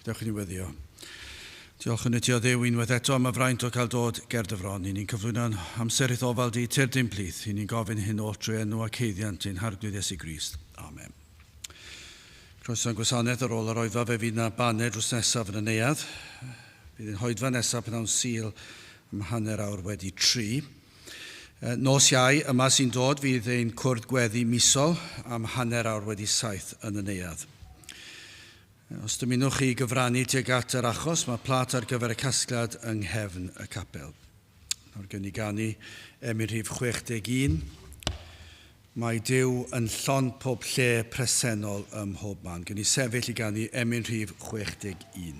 Gadewch i ni weddio. Diolch yn ti o Dduw unwaith eto am y fraint o cael dod ger dy fron. I ni'n cyflwyno'n amser i'th ofal di, tyrd i'n plith. I ni'n gofyn hyn oll trwy enw ac haeddiant ein Harglwydd Iesu Grist. Amen. Croeso i'n gwasanaeth ar ôl yr oedfa, fe fydd 'na baned drws nesaf yn y neuadd. Bydd ein hoedfa nesaf pnawn Sul am 3:30. Nos Iau yma sy'n dod fydd ein cwrdd gweddi misol am 7:30 yn y neuadd. Os dymunwch chi gyfrannu tuag at yr achos, mae plât ar gyfer y casgliad yng nghefn y capel. Nawr gewn ni ganu emyn rhif 61. Mae Duw yn llond pob lle presennol ym mhob man. Gewn ni sefyll i ganu emyn rhif 61.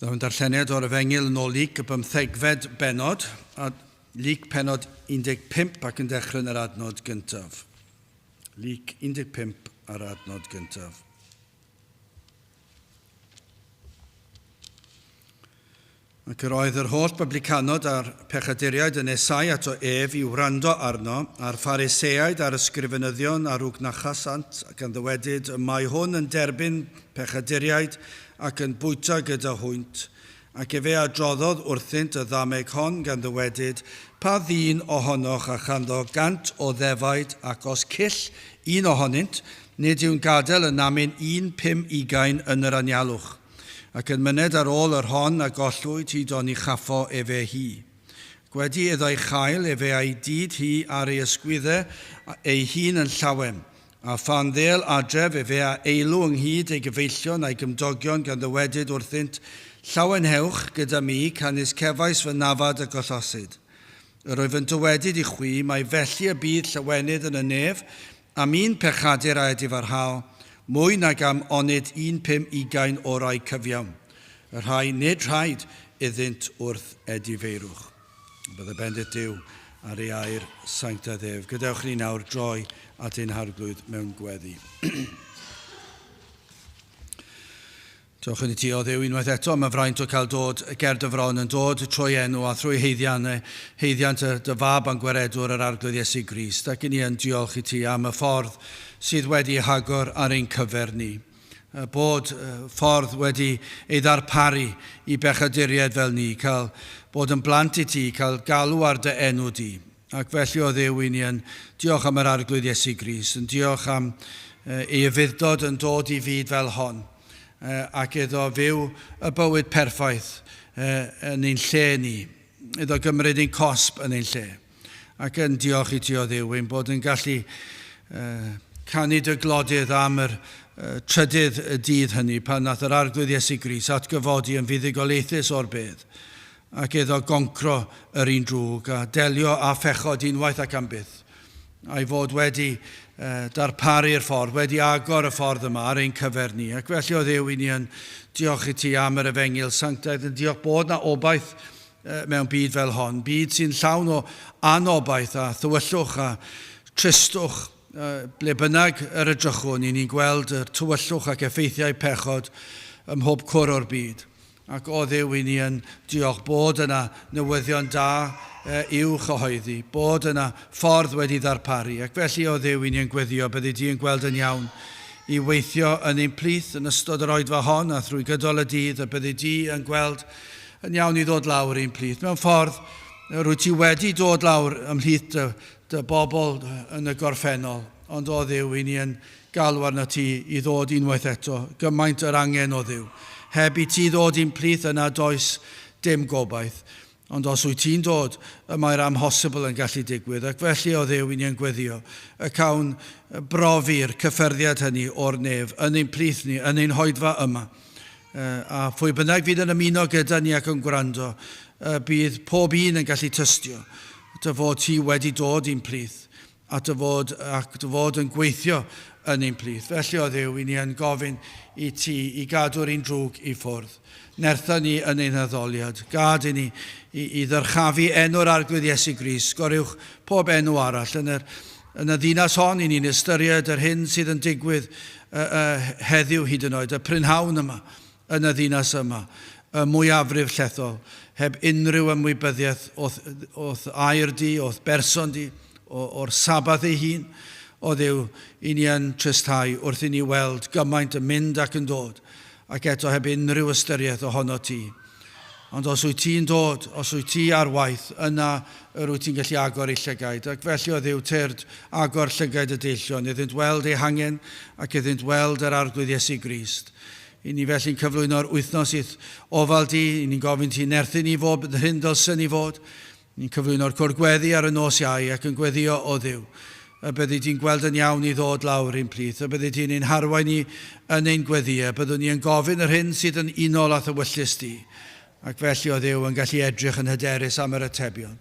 Byddaf yn darlleniad o'r Efengyl yn ôl Luc y bymthegfed bennod, a Luc pennod 15 ac yn dechrau yn yr adnod gyntaf. Luc 15 a'r adnod gyntaf. Ac yr oedd yr holl bablicanod a'r pechaduriaid yn nesau ato ef i wrando arno, a'r Phariseaid a'r ysgrifenyddion a rwgnachasant, ac yn ddywedyd, Y mae hwn yn derbyn pechaduriaid ac yn bwyta gyda hwynt. Ac efe a droddodd wrthynt y ddameg hon, gan ddywedyd, Pa ddyn ohonoch a chanddo 100 o ddefaid, ac os cyll un ohonynt, nid yw'n gadael y namyn un 50 yn yr anialwch? Ac yn myned ar ôl yr hon a gollwyd hyd oni chaffo efe hi. Ac wedi iddo ei chael efe a'i dyd hi ar ei ysgwydde ei hun yn llawen. A phan ddêl adref efe a eilw ynghyd ei gyfeillion a'i gymdogion gan ddywedyd wrthynt, Llawenhewch gyda mi, canys cefais fy nafad y gollosid. Yr wyf yn dywedyd i chwi, mai felly y bydd llawenydd yn y nef am un pechadur a edifarhao, mwy nag am onid un 50 o rai cyfiawn, y rhai nid rhaid iddynt wrth edifeirwch. Bydde bendith Duw ar ei air sanctaidd ef. Gadewch ni nawr droi at ein Harglwydd mewn gweddi. Diolch yn i ti o Dduw unwaith eto am y fraint o cael dod ger dy fron yn dod trwy enw a thrwy haeddiant dy fab a'n gwaredwr yr Arglwydd Iesu Grist. Ac i ni yn diolch i ti am y ffordd sydd wedi hagor ar ein cyfer ni. Bod ffordd wedi ei ddarparu i bechaduriaid fel ni, cael bod yn blant i ti, cael galw ar dy enw di. Ac felly o Dduw i ni yn diolch am yr Arglwydd Iesu Grist, yn diolch am ei ufudd-dod yn dod i fyd fel hon, ac iddo fyw y bywyd perffaith yn ein lle ni, iddo gymryd ein cosb yn ein lle. Ac yn diolch i ti o Dduw ein bod yn gallu canu dy glodydd am yr trydydd dydd hynny pan nath yr Arglwydd Iesu Grist atgyfodi yn fuddugoliaethus o'r bedd, ac iddo goncro yr un drwg a delio â phechod unwaith ac am byth, a'i fod wedi darparu'r ffordd, wedi agor y ffordd yma ar ein cyfer ni. Ac felly o Dduw, i ni yn diolch i ti am yr efengyl sanctaidd, yn diolch bod na obaith mewn byd fel hon, byd sy'n llawn o anobaith a thywyllwch a tristwch. Ble bynnag yr edrychwn, i ni'n gweld yr tywyllwch ac effeithiau pechod ym mhob cwr o'r byd. Ac o Dduw, i ni yn diolch bod yna newyddion da i'w chyhoeddi, bod yna ffordd wedi ddarparu. Ac felly o Dduw, i ni yn gweddio, byddi di yn gweld yn iawn i weithio yn ein plith yn ystod yr oedfa hon a thrwy gydol y dydd, a byddi di yn gweld yn iawn i ddod lawr i'n plith. Mewn ffordd, rwyt ti wedi dod lawr ymhlith dy bobl yn y gorffennol, ond o Dduw, i ni yn galw arno ti i ddod unwaith eto, gymaint yr angen o Dduw. Heb i ti ddod i'n plith yna does dim gobaith, ond os wyt ti'n dod, y mae'r amhosibl yn gallu digwydd, ac felly o Dduw, i ni yn gweddio, y cawn brofi'r cyffyrddiad hynny o'r nef yn ein plith ni, yn ein hoedfa yma. A phwy bynnag fydd yn ymuno gyda ni ac yn gwrando, bydd pob un yn gallu tystio dy fod ti wedi dod i'n plith, a dy fod, ac dy fod yn gweithio yn ein plith. Felly o Dduw, i ni yn gofyn i ti i gadw'r un drwg i ffwrdd. Nertha ni yn ein haddoliad. Gad i ni i ddyrchafu enw'r Arglwydd Iesu Grist, goruwch pob enw arall. Yn y ddinas hon, i ni'n ystyried yr hyn sydd yn digwydd heddiw hyd yn oed, y prynhawn yma, yn y ddinas yma, y mwyafrif llethol, heb unrhyw ymwybyddiaeth o'th air di, o'th berson di, o'r Sabath ei hun, o Dduw, i ni yn tristhau wrth i ni weld gymaint yn mynd ac yn dod, ac eto heb unrhyw ystyriaeth ohono ti. Ond os wyt ti'n dod, os wyt ti ar waith, yna yr wyt ti'n gallu agor eu llygaid. Ac felly o Dduw, tyrd, agor llygaid y deillion, iddynt weld eu hangen ac iddynt weld yr Arglwydd Iesu Grist. I ni felly'n cyflwyno'r wythnos i'th ofal di, i ni'n gofyn ti nerthu ni fod yr hyn dylsen ni fod. Ni'n cyflwyno'r cwr gweddi ar y nos Iau ac yn gweddio o Dduw. Y byddi di'n gweld yn iawn i ddod lawr i'n plith, y byddi di'n ein harwain ni yn ein gweddïau, byddwn ni yn gofyn yr hyn sydd yn unol â thywyllys di. Ac felly o Dduw yn gallu edrych yn hyderus am yr atebion.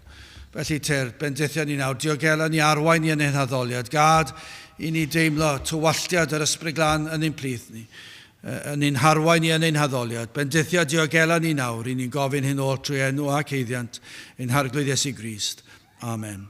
Felly tyrd, bendithia ni nawr, diogela ni, arwain ni yn ein haddoliad, gad i ni deimlo tywalltiad yr Ysbryd Glân yn ein plith ni, yn ein harwain ni yn ein haddoliad. Bendithia, diogela ni nawr, i ni'n gofyn hyn oll trwy enw ac haeddiant ein Harglwydd Iesu Grist. Amen.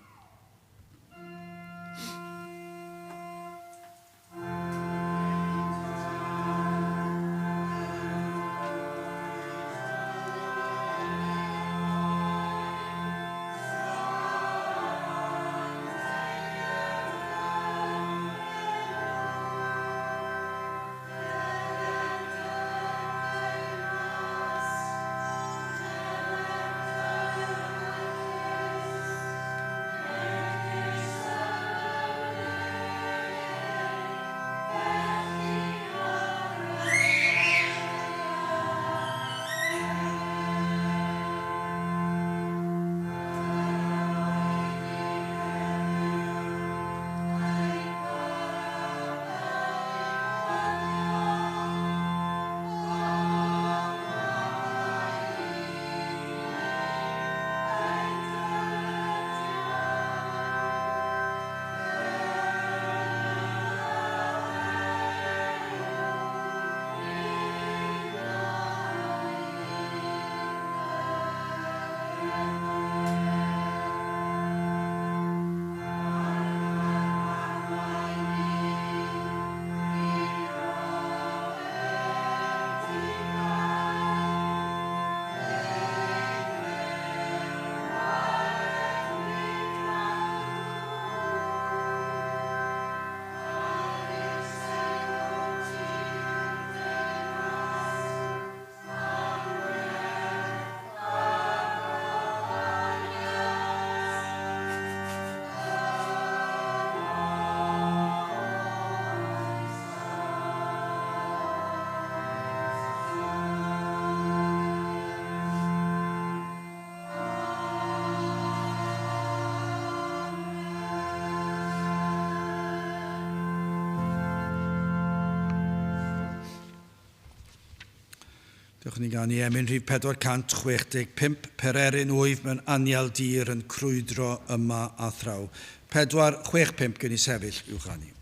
Dewch ni ganu emyn rhif 465, Pererin wyf mewn anial dir yn crwydro yma a thraw. 465 gen i sefyll i'w chanu.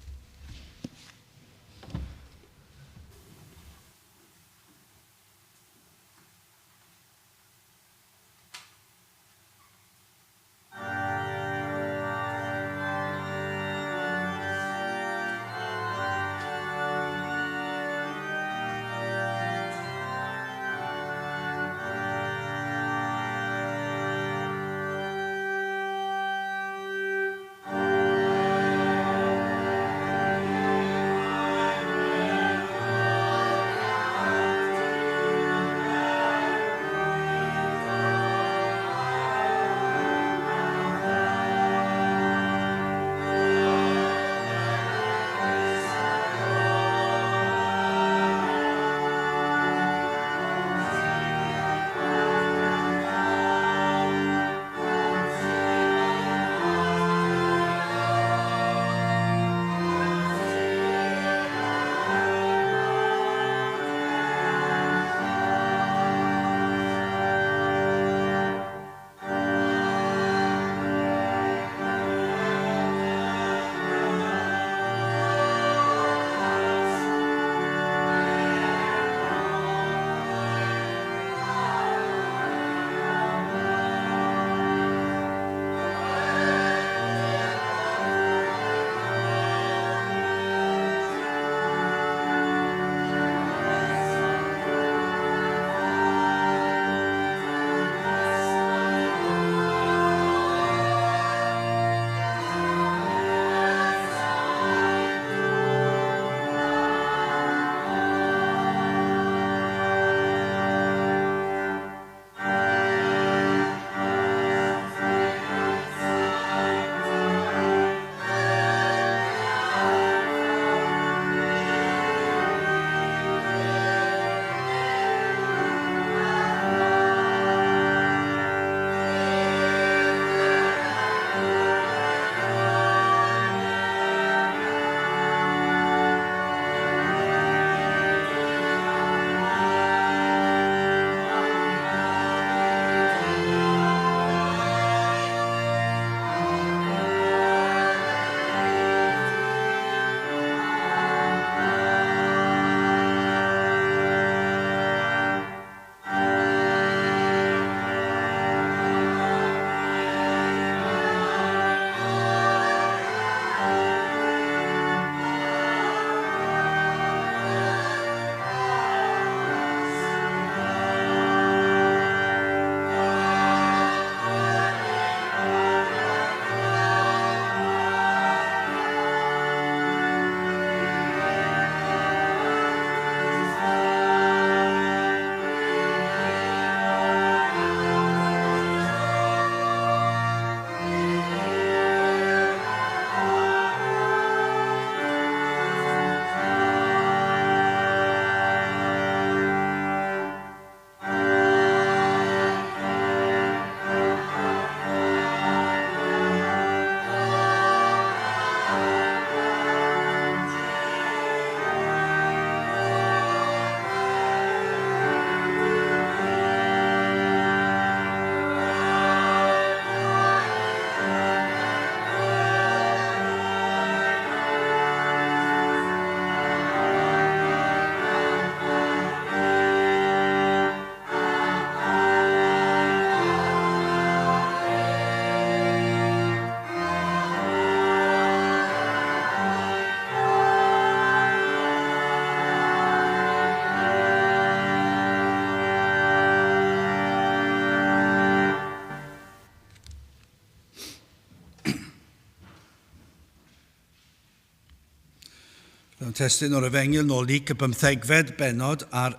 Mewn testun o'r Efengyl nôl Luc y bymthegfed bennod a'r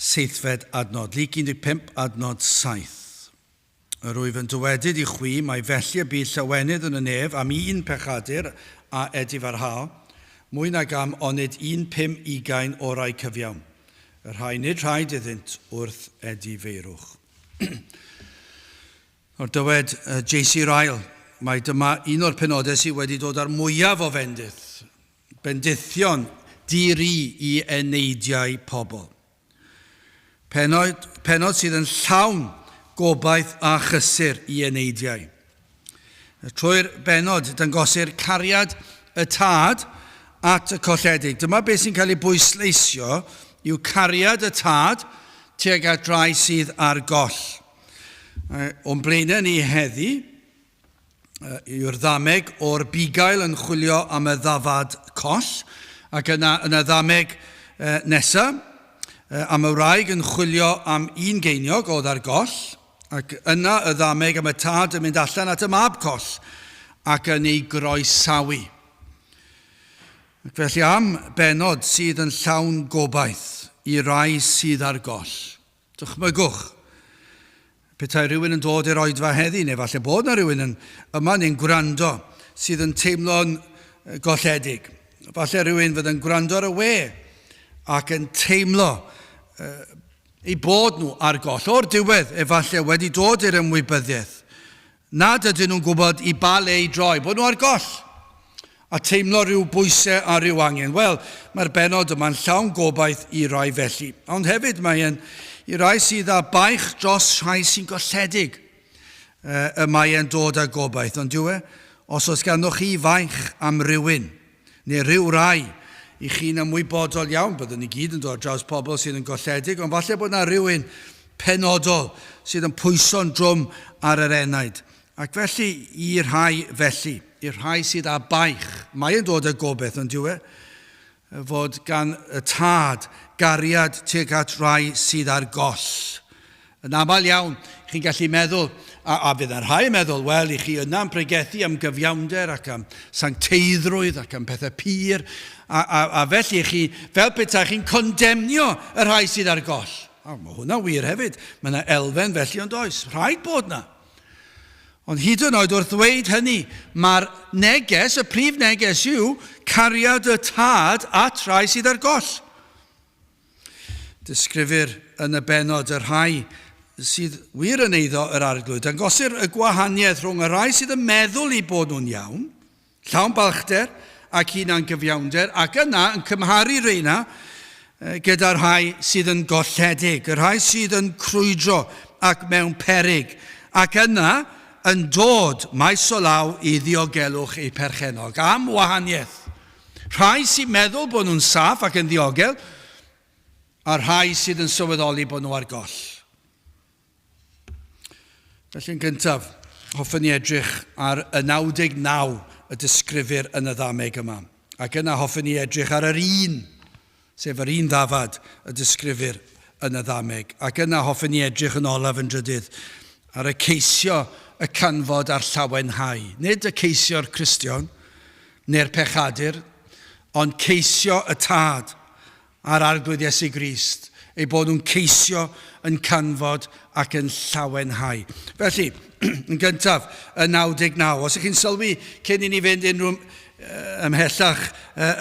seithfed adnod. Luc 15 adnod 7. Yr wyf yn dywedyd i chwi, mai felly y bydd llawenydd yn y nef am un pechadur a edifarhao, mwy nag am onid un 50 o rai cyfiawn, y rhai nid rhaid iddynt wrth edifeirwch. Nawr dywed JC Ryle, mai dyma un o'r penodau sydd wedi dod â'r mwyaf o fendith, bendithion di-ri i eneidiau pobl. Penod, penod sydd yn llawn gobaith a chysur i eneidiau. Trwy'r benod, dangosir cariad y tad at y colledig. Dyma beth sy'n cael ei bwysleisio yw cariad y tad tuag at rai sydd ar goll. O'n blaenau ni heddi yw'r ddameg o'r bugail yn chwilio am y ddafad coll, ac yna yn y ddameg nesaf am y wraig yn chwilio am un geiniog oedd ar goll, Ac yna y ddameg am y tad yn mynd allan at y mab coll ac yn ei groesawu. Ac felly am benod sydd yn llawn gobaith i rai sydd ar goll. Dychmygwch, petai rhywun yn dod i'r oedfa heddi, neu falle bod na rhywun yn yma neu'n gwrando sydd yn teimlo'n golledig. Falle rhywun fydd yn gwrando ar y we ac yn teimlo eu bod nhw ar goll. O'r diwedd, efallai, wedi dod i'r ymwybyddiaeth nad ydyn nhw'n gwybod i ba le i droi, bod nhw ar goll a teimlo rhyw bwysau a rhyw angen. Wel, mae'r benod yma'n llawn gobaith i rai felly. Ond hefyd mae'n i rai sydd â baich dros rhai sy'n golledig y mae e'n dod â gobaith. Ond yw e, os oes ganddoch chi faich am rywun, neu rhyw rai i chi'n ymwybodol iawn, byddwn ni gyd yn dod ar draws pobl sydd yn golledig, ond falle bod yna rhywun penodol sydd yn pwyso'n drwm ar yr enaid. Ac felly, i'r rhai felly, i'r rhai sydd â baich, mae yn dod â gobeith, ond yw e, fod gan y tad gariad tuag at rai sydd ar goll. Yn aml iawn, chi'n gallu meddwl, a, a fydd yna rhai yn meddwl, wel, i chi yna'n pregethu am gyfiawnder ac am sancteiddrwydd ac am pethau pur, a, a, a felly chi, fel petai chi'n condemnio y rhai sydd ar goll. A mae hwnna wir hefyd. Mae yna elfen felly ond oes. Rhaid bod yna. Ond hyd yn oed wrth ddweud hynny, mae'r neges, y prif neges yw cariad y tad at rai sydd ar goll. Disgrifir yn y bennod y rhai sydd wir yn eiddo yr Arglwydd. Dangosir y gwahaniaeth rhwng y rhai sydd yn meddwl eu bod nhw'n iawn, llawn balchder ac hunan gyfiawnder, ac yna yn cymharu reina gyda'r rhai sydd yn golledig, y rhai sydd yn crwydro ac mewn peryg, ac yna yn dod maes o law i ddiogelwch eu perchennog. Am wahaniaeth! Rhai sy'n meddwl bod nhw'n saff ac yn ddiogel, a rhai sydd yn sylweddoli bod nhw ar goll. Felly yn gyntaf, hoffwn i edrych ar y 99 y disgrifir yn y ddameg yma. Ac yna hoffwn i edrych ar yr un, sef yr un ddafad y disgrifir yn y ddameg. Ac yna hoffwn i edrych yn olaf yn drydydd ar y ceisio y canfod a'r llawenhau. Nid y ceisio'r Cristion, neu'r pechadur, ond ceisio y Tad a'r Arglwydd Iesu Grist, eu bod nhw'n ceisio yn canfod ac yn llawenhau. Felly, yn gyntaf, y 99. Os ych chi'n sylwi cyn i ni fynd unrhyw ymhellach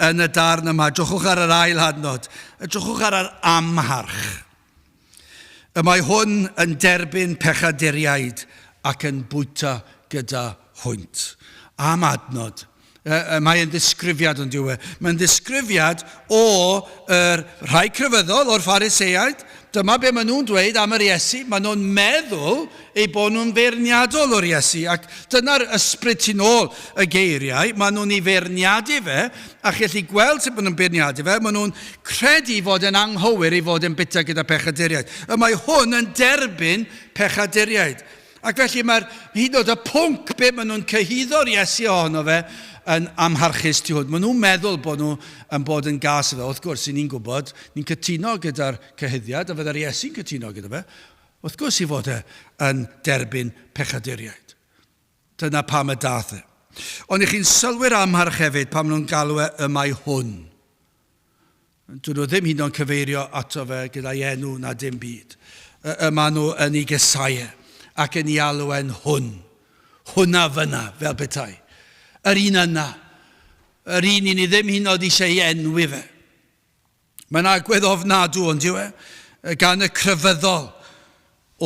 yn y darn yma, drychwch ar yr ail adnod, drychwch ar yr amharch. Y mae hwn yn derbyn pechaduriaid ac yn bwyta gyda hwynt. Am adnod. Mae yn ddisgrifiad ond yw e. Mae'n ddisgrifiad o yr rhai crefyddol o'r Phariseaid. Dyma be maen nhw'n dweud am yr Iesu. Maen nhw'n meddwl eu bod nhw'n feirniadol o'r Iesu. Ac dyna'r ysbryd tu nôl y geiriau. Maen nhw'n ei feirniadu fe, a chi allu gweld sut maen nhw'n beirniadu fe. Maen nhw'n credu fod e'n anghywir ei fod e'n bita gyda pechaduriaid. Y mae hwn yn derbyn pechaduriaid. Ac felly mae'r, hyd yn oed y pwnc be maen nhw'n cyhuddo'r Iesu ohono fe yn amharchus tu hwnt. Maen nhw'n meddwl bod nhw yn bod yn gas iddo. Wrth gwrs, i ni'n gwybod, ni'n cytuno gyda'r cyhuddiad, a fydda'r Iesu'n cytuno gyda fe. Wrth gwrs i fod e yn derbyn pechaduriaid. Dyna pam y dath e. Ond i chi'n sylwi'r amharch hefyd pam nhw'n galw e y mae hwn. Dyn nhw ddim hyd yn oed yn cyfeirio ato fe gyda'i enw na dim byd. Y, y maen nhw yn ei gesau e ac yn ei alw e'n hwn. Hwna fyna, fel petai. Yr un yna. Yr un i ni ddim hyd yn oed eisiau ei enwi fe. Mae'n agwedd ofnadw, ond yw e? Gan y crefyddol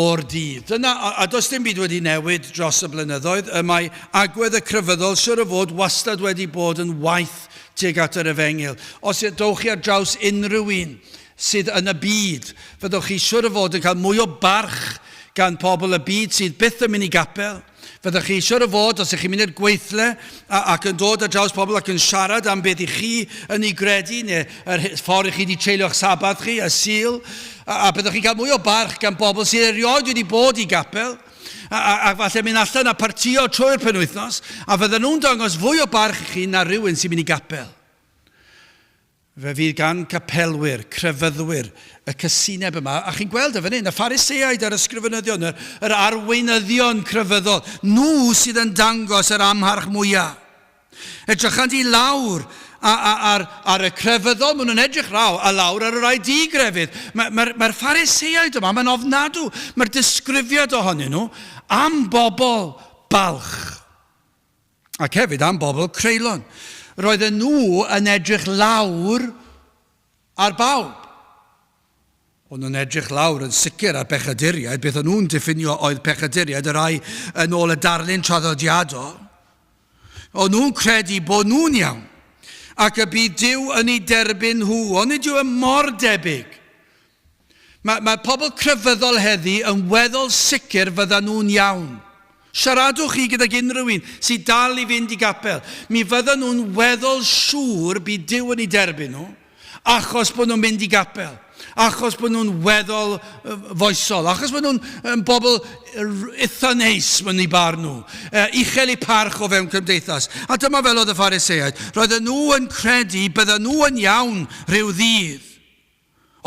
o'r dydd. Dyna, a, a does dim byd wedi newid dros y blynyddoedd, y mae agwedd y crefyddol siwr o fod wastad wedi bod yn waith tuag at yr efengyl. Os dowch chi ar draws unrhyw un sydd yn y byd. Fyddwch chi siwr o fod yn cael mwy o barch gan pobl y byd sydd byth yn mynd i gapel. Fyddwch chi siwr o fod, os ych chi'n mynd i'r gweithle ac yn dod ar draws pobl ac yn siarad am beth i chi yn ei gredu, neu yr ffordd i chi wedi treulio'ch Sabath chi, y Sul, a byddwch chi'n cael mwy o barch gan bobl sydd erioed wedi bod i gapel, a falle mynd allan a partïo trwy'r penwythnos, a fydden nhw'n dangos fwy o barch i chi na rhywun sy'n mynd i gapel. Fe fydd gan gapelwyr, crefyddwyr, y cysineb yma, a chi'n gweld e fan hyn, y Phariseaid a'r ysgrifenyddion, yr, yr arweinyddion crefyddol, nhw sydd yn dangos yr amharch mwyaf. Edrychant i lawr ar, ar y crefyddol, maen nhw'n edrych raw, a lawr ar y rhai di-grefydd. Mae'r mae, mae Phariseaid yma, mae'n ofnadw, mae'r disgrifiad ohonyn nhw am bobl balch. Ac hefyd am bobl creulon. Roedden nhw yn edrych lawr ar bawb. O'n nhw'n edrych lawr yn sicr ar bechaduriaid, beth o'n nhw'n diffinio oedd pechaduriaid, y rhai yn ôl y darlun traddodiadol. O'n nhw'n credu bod nhw'n iawn, ac y bydd Duw yn eu derbyn nhw, ond nid yw e mor debyg. Mae, mae pobl crefyddol heddi yn weddol sicr fyddan nhw'n iawn. Siaradwch chi gydag unrhyw un sydd dal i fynd i gapel. Mi fyddan nhw'n weddol siŵr bydd Duw yn eu derbyn nhw, achos bod nhw'n mynd i gapel, achos bod nhw'n weddol foesol, achos bod nhw'n bobl eitha neis mewn eu barn nhw, uchel eu parch o fewn cymdeithas. A dyma fel oedd y Phariseaid. Roedden nhw yn credu bydden nhw yn iawn rhyw ddydd.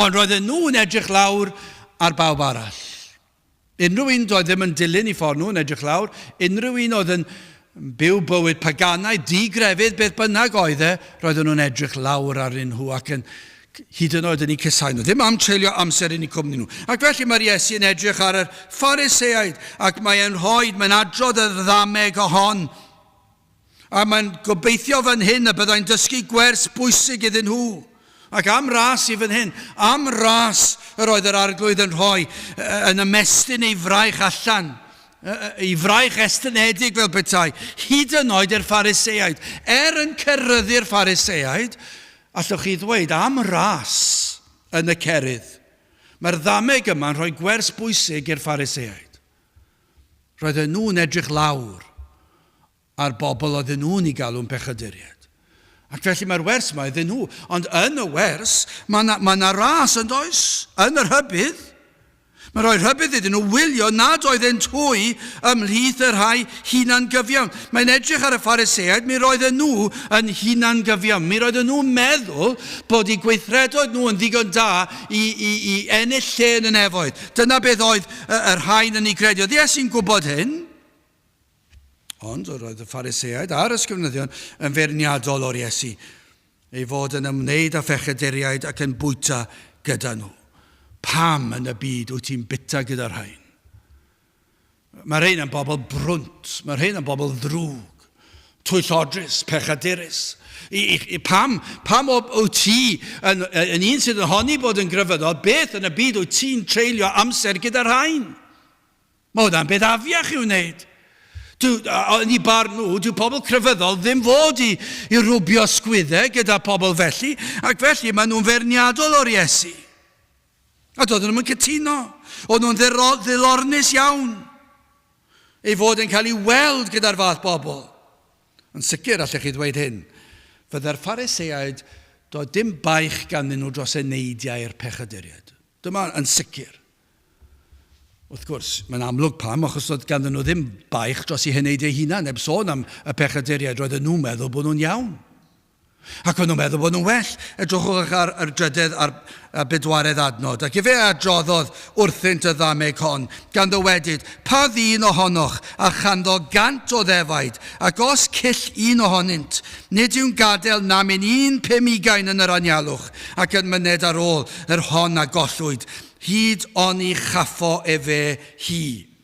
Ond roedden nhw'n edrych lawr ar bawb arall. Unrhyw un doedd ddim yn dilyn i ffordd nhw yn edrych lawr, unrhyw un oedd yn byw bywyd paganau, digrefydd, beth bynnag oedd e, roedden nhw'n edrych lawr arnyn nhw ac yn hyd yn oed yn eu cysau nhw. Ddim am treulio amser yn eu cwmni nhw. Ac felly mae'r Iesu yn edrych ar yr Phariseaid ac mae'n rhoi, mae'n adrodd y ddameg o hon. A mae'n gobeithio fan hyn y byddai'n dysgu gwers bwysig iddyn nhw. Ac am ras i fan hyn, am ras yr oedd yr arglwydd yn rhoi, yn ymestyn ei fraich allan, ei fraich estynedig fel petai, hyd yn oed i'r Phariseaid. Er yn ceryddu'r Phariseaid, allwch chi ddweud am ras yn y cerydd. Mae'r ddameg yma'n rhoi gwers bwysig i'r Phariseaid. Roedden nhw'n edrych lawr ar bobl oedden nhw'n eu galw'n pechaduriaid. Ac felly mae'r wers yma iddyn nhw. Ond yn y wers, mae yna, mae yna ras yn does? Yn y rhybudd. Mae'n rhoi rhybudd iddyn nhw wylio nad oeddent hwy ymhlith y rhai hunan gyfiawn. Mae'n edrych ar y Phariseaid, mi roedden nhw yn hunan gyfiawn. Mi roedden nhw'n meddwl bod eu gweithredoedd nhw yn ddigon da i, i, i ennill lle yn y nefoedd. Dyna beth oedd y, y rhain yn ei gredu. Oedd Iesu'n gwybod hyn? Ond yr oedd y Phariseaid a'r ysgrifenyddion yn feirniadol o'r Iesu, ei fod yn ymwneud â phechaduriaid ac yn bwyta gyda nhw. Pam yn y byd wyt ti'n byta gyda'r rhain? Mae rhain yn bobl brwnt, mae rhain yn bobl ddrwg, twyllodrus, pechadurus. I, i, i, pam, pam o, wyt ti yn, yn un sydd yn honni bod yn grefyddol, beth yn y byd wyt ti'n treulio amser gyda'r rhain? Mae hwnna'n beth afiach i'w wneud. Dw, yn eu barn nhw, dyw pobl crefyddol ddim fod i, i rwbio sgwyddau gyda pobl felly, ac felly maen nhw'n feirniadol o'r Iesu. A doedden nhw'n cytuno. O'n nhw'n ddilornus iawn ei fod yn cael ei weld gyda'r fath bobl. Yn sicr, allech chi ddweud hyn, fydde'r Phariseaid, doedd dim baich ganddyn nhw dros eneidiau'r pechaduriaid. Dyma yn sicr. Wrth gwrs, mae'n amlwg pam, achos doedd ganddyn nhw ddim baich dros eu heneidiau hunain, heb sôn am y pechaduriaid, roedden nhw'n meddwl bod nhw'n iawn. Ac o'n nhw'n meddwl bod nhw'n well. Edrychwch ar yr drydedd a'r bedwaredd adnod. Ac efe a adroddodd wrthynt y ddameg hon, gan ddywedyd, Pa ddyn ohonoch a chanddo gant o ddefaid, ac os cyll un ohonynt, nid yw'n gadael namyn un 50 yn yr anialwch, ac yn myned ar ôl yr hon a gollwyd, hyd oni chaffo efe hi.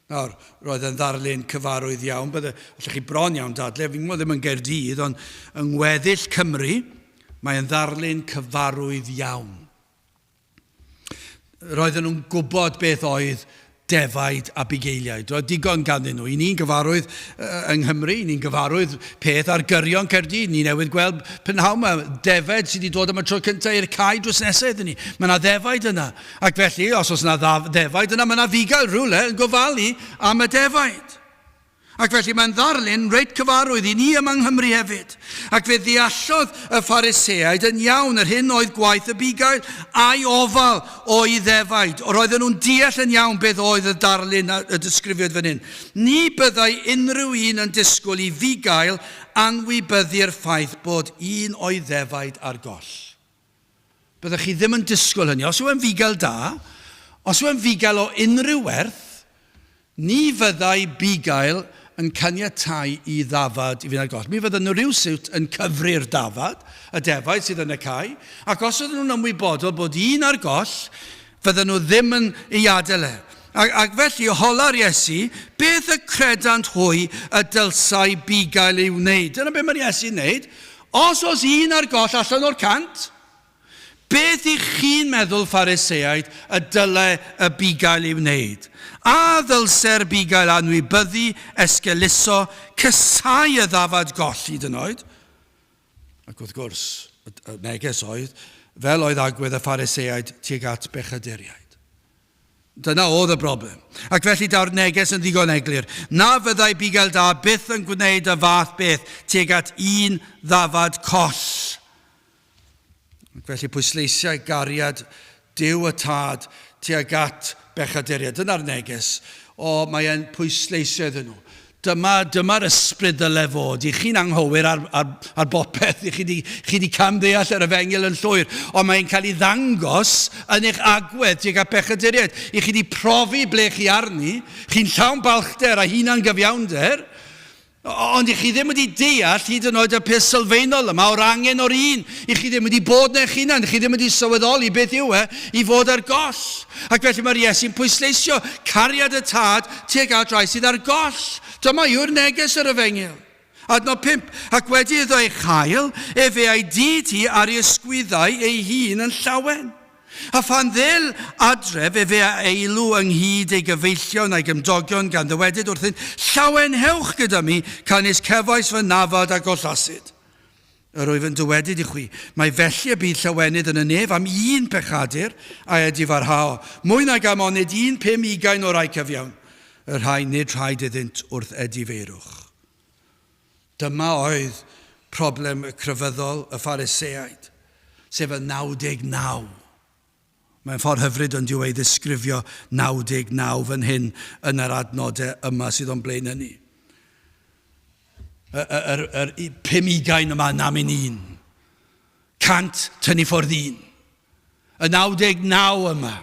Nawr, roedd yn ddarlun cyfarwydd iawn, bydde, allech chi bron iawn dadle, fi'n gwybod ddim yn Gaerdydd, ond yng ngweddill Cymru, mae'n ddarlun cyfarwydd iawn. Roedden nhw'n gwybod beth oedd defaid a bugeiliaid. Roedd digon ganddyn nhw. I ni'n gyfarwydd yng Nghymru, i ni'n gyfarwydd peth ar gyrion Caerdydd. Ni newydd gweld prynhawn yma defaid sydd wedi dod am y tro cyntaf i'r cae drws nesaf iddyn ni. Mae yna ddefaid yna. Ac felly, os oes yna ddefaid yna, mae yna fugail rhywle yn gofalu am y defaid. Ac felly mae'n ddarlun reit cyfarwydd i ni yma yng Nghymru hefyd. Ac fe ddeallodd y Phariseaid yn iawn yr hyn oedd gwaith y bugail a'i ofal o'i ddefaid. Roedden nhw'n deall yn iawn beth oedd y darlun y disgrifiwyd fan hyn. Ni byddai unrhyw un yn disgwyl i fugail anwybyddu'r ffaith bod un o'i ddefaid ar goll. Byddech chi ddim yn disgwyl hynny. Os yw e'n fugail da, os yw e'n fugail o unrhyw werth, ni fyddai bugail yn caniatáu i ddafad i fynd ar goll. Mi fydden nhw rhywsut yn cyfri'r dafad, y defaid sydd yn y cae, ac os ydyn nhw'n ymwybodol bod un ar goll, fydden nhw ddim yn ei adael e. Ac, ac felly, hola'r Iesu, beth y credant hwy y dylsai bugail ei wneud? Dyna beth mae'r Iesu'n wneud. Os oes un ar goll allan o'r 100, beth ych chi'n meddwl, Phariseaid, y dyle y bugail ei wneud? A ddylse'r bugail anwybyddu, esgeuluso, casáu y ddafad goll hyd yn oed? Ac wrth gwrs, y neges oedd, fel oedd agwedd y Phariseaid tuag at bechaduriaid. Dyna oedd y broblem. Ac felly daw'r neges yn ddigon eglur, na fyddai bugail da byth yn gwneud y fath beth tuag at un ddafad coll. Ac felly pwysleisiau gariad Duw y Tad tuag at bechaduriaid. Dyna'r neges. O, mae e'n pwysleisio iddyn nhw. Dyma, dyma'r ysbryd ddyle fod. I chi'n anghywir ar, ar, ar bopeth. I chi di, chi di camddeall yr efengyl yn llwyr. Ond mae'n cael ei ddangos yn eich agwedd tuag at bechaduriaid. I chi di profi ble chi arni. Chi'n llawn balchder a hunan gyfiawnder. Ond i chi ddim wedi deall hyd yn oed y peth sylfaenol yma o'r angen o'r un. I chi ddim wedi bod yn eich hunan. Chi ddim wedi sylweddoli beth yw e i fod ar goll. Ac felly mae'r Iesu'n pwysleisio cariad y Tad tuag at rai sydd ar goll. Dyma yw'r neges yr efengyl. Adnod 5. Ac wedi iddo ei chael, efe a'i dyd hi ar ei ysgwyddau ei hun yn llawen. A phan ddel adref, efe a eilw ynghyd ei gyfeillion a'i gymdogion, gan ddywedyd wrthynt, Llawenhewch gyda mi, canys cefais fy nafad a gollasid. Yr wyf yn dywedyd i chwi, mai felly y bydd llawenydd yn y nef am un pechadur a edifarhao, mwy nag am onid un 50 o rai cyfiawn, y rhai nid rhaid iddynt wrth edifeirwch. Dyma oedd problem y crefyddol, y Phariseaid, sef y 99. Mae'n ffordd hyfryd ond yw ei ddisgrifio 99 fan hyn yn yr adnodau yma sydd o'n blaen ni. Yr, yr, yr 50 yma namyn un. 100 tynnu ffwrdd un. Y 99 yma.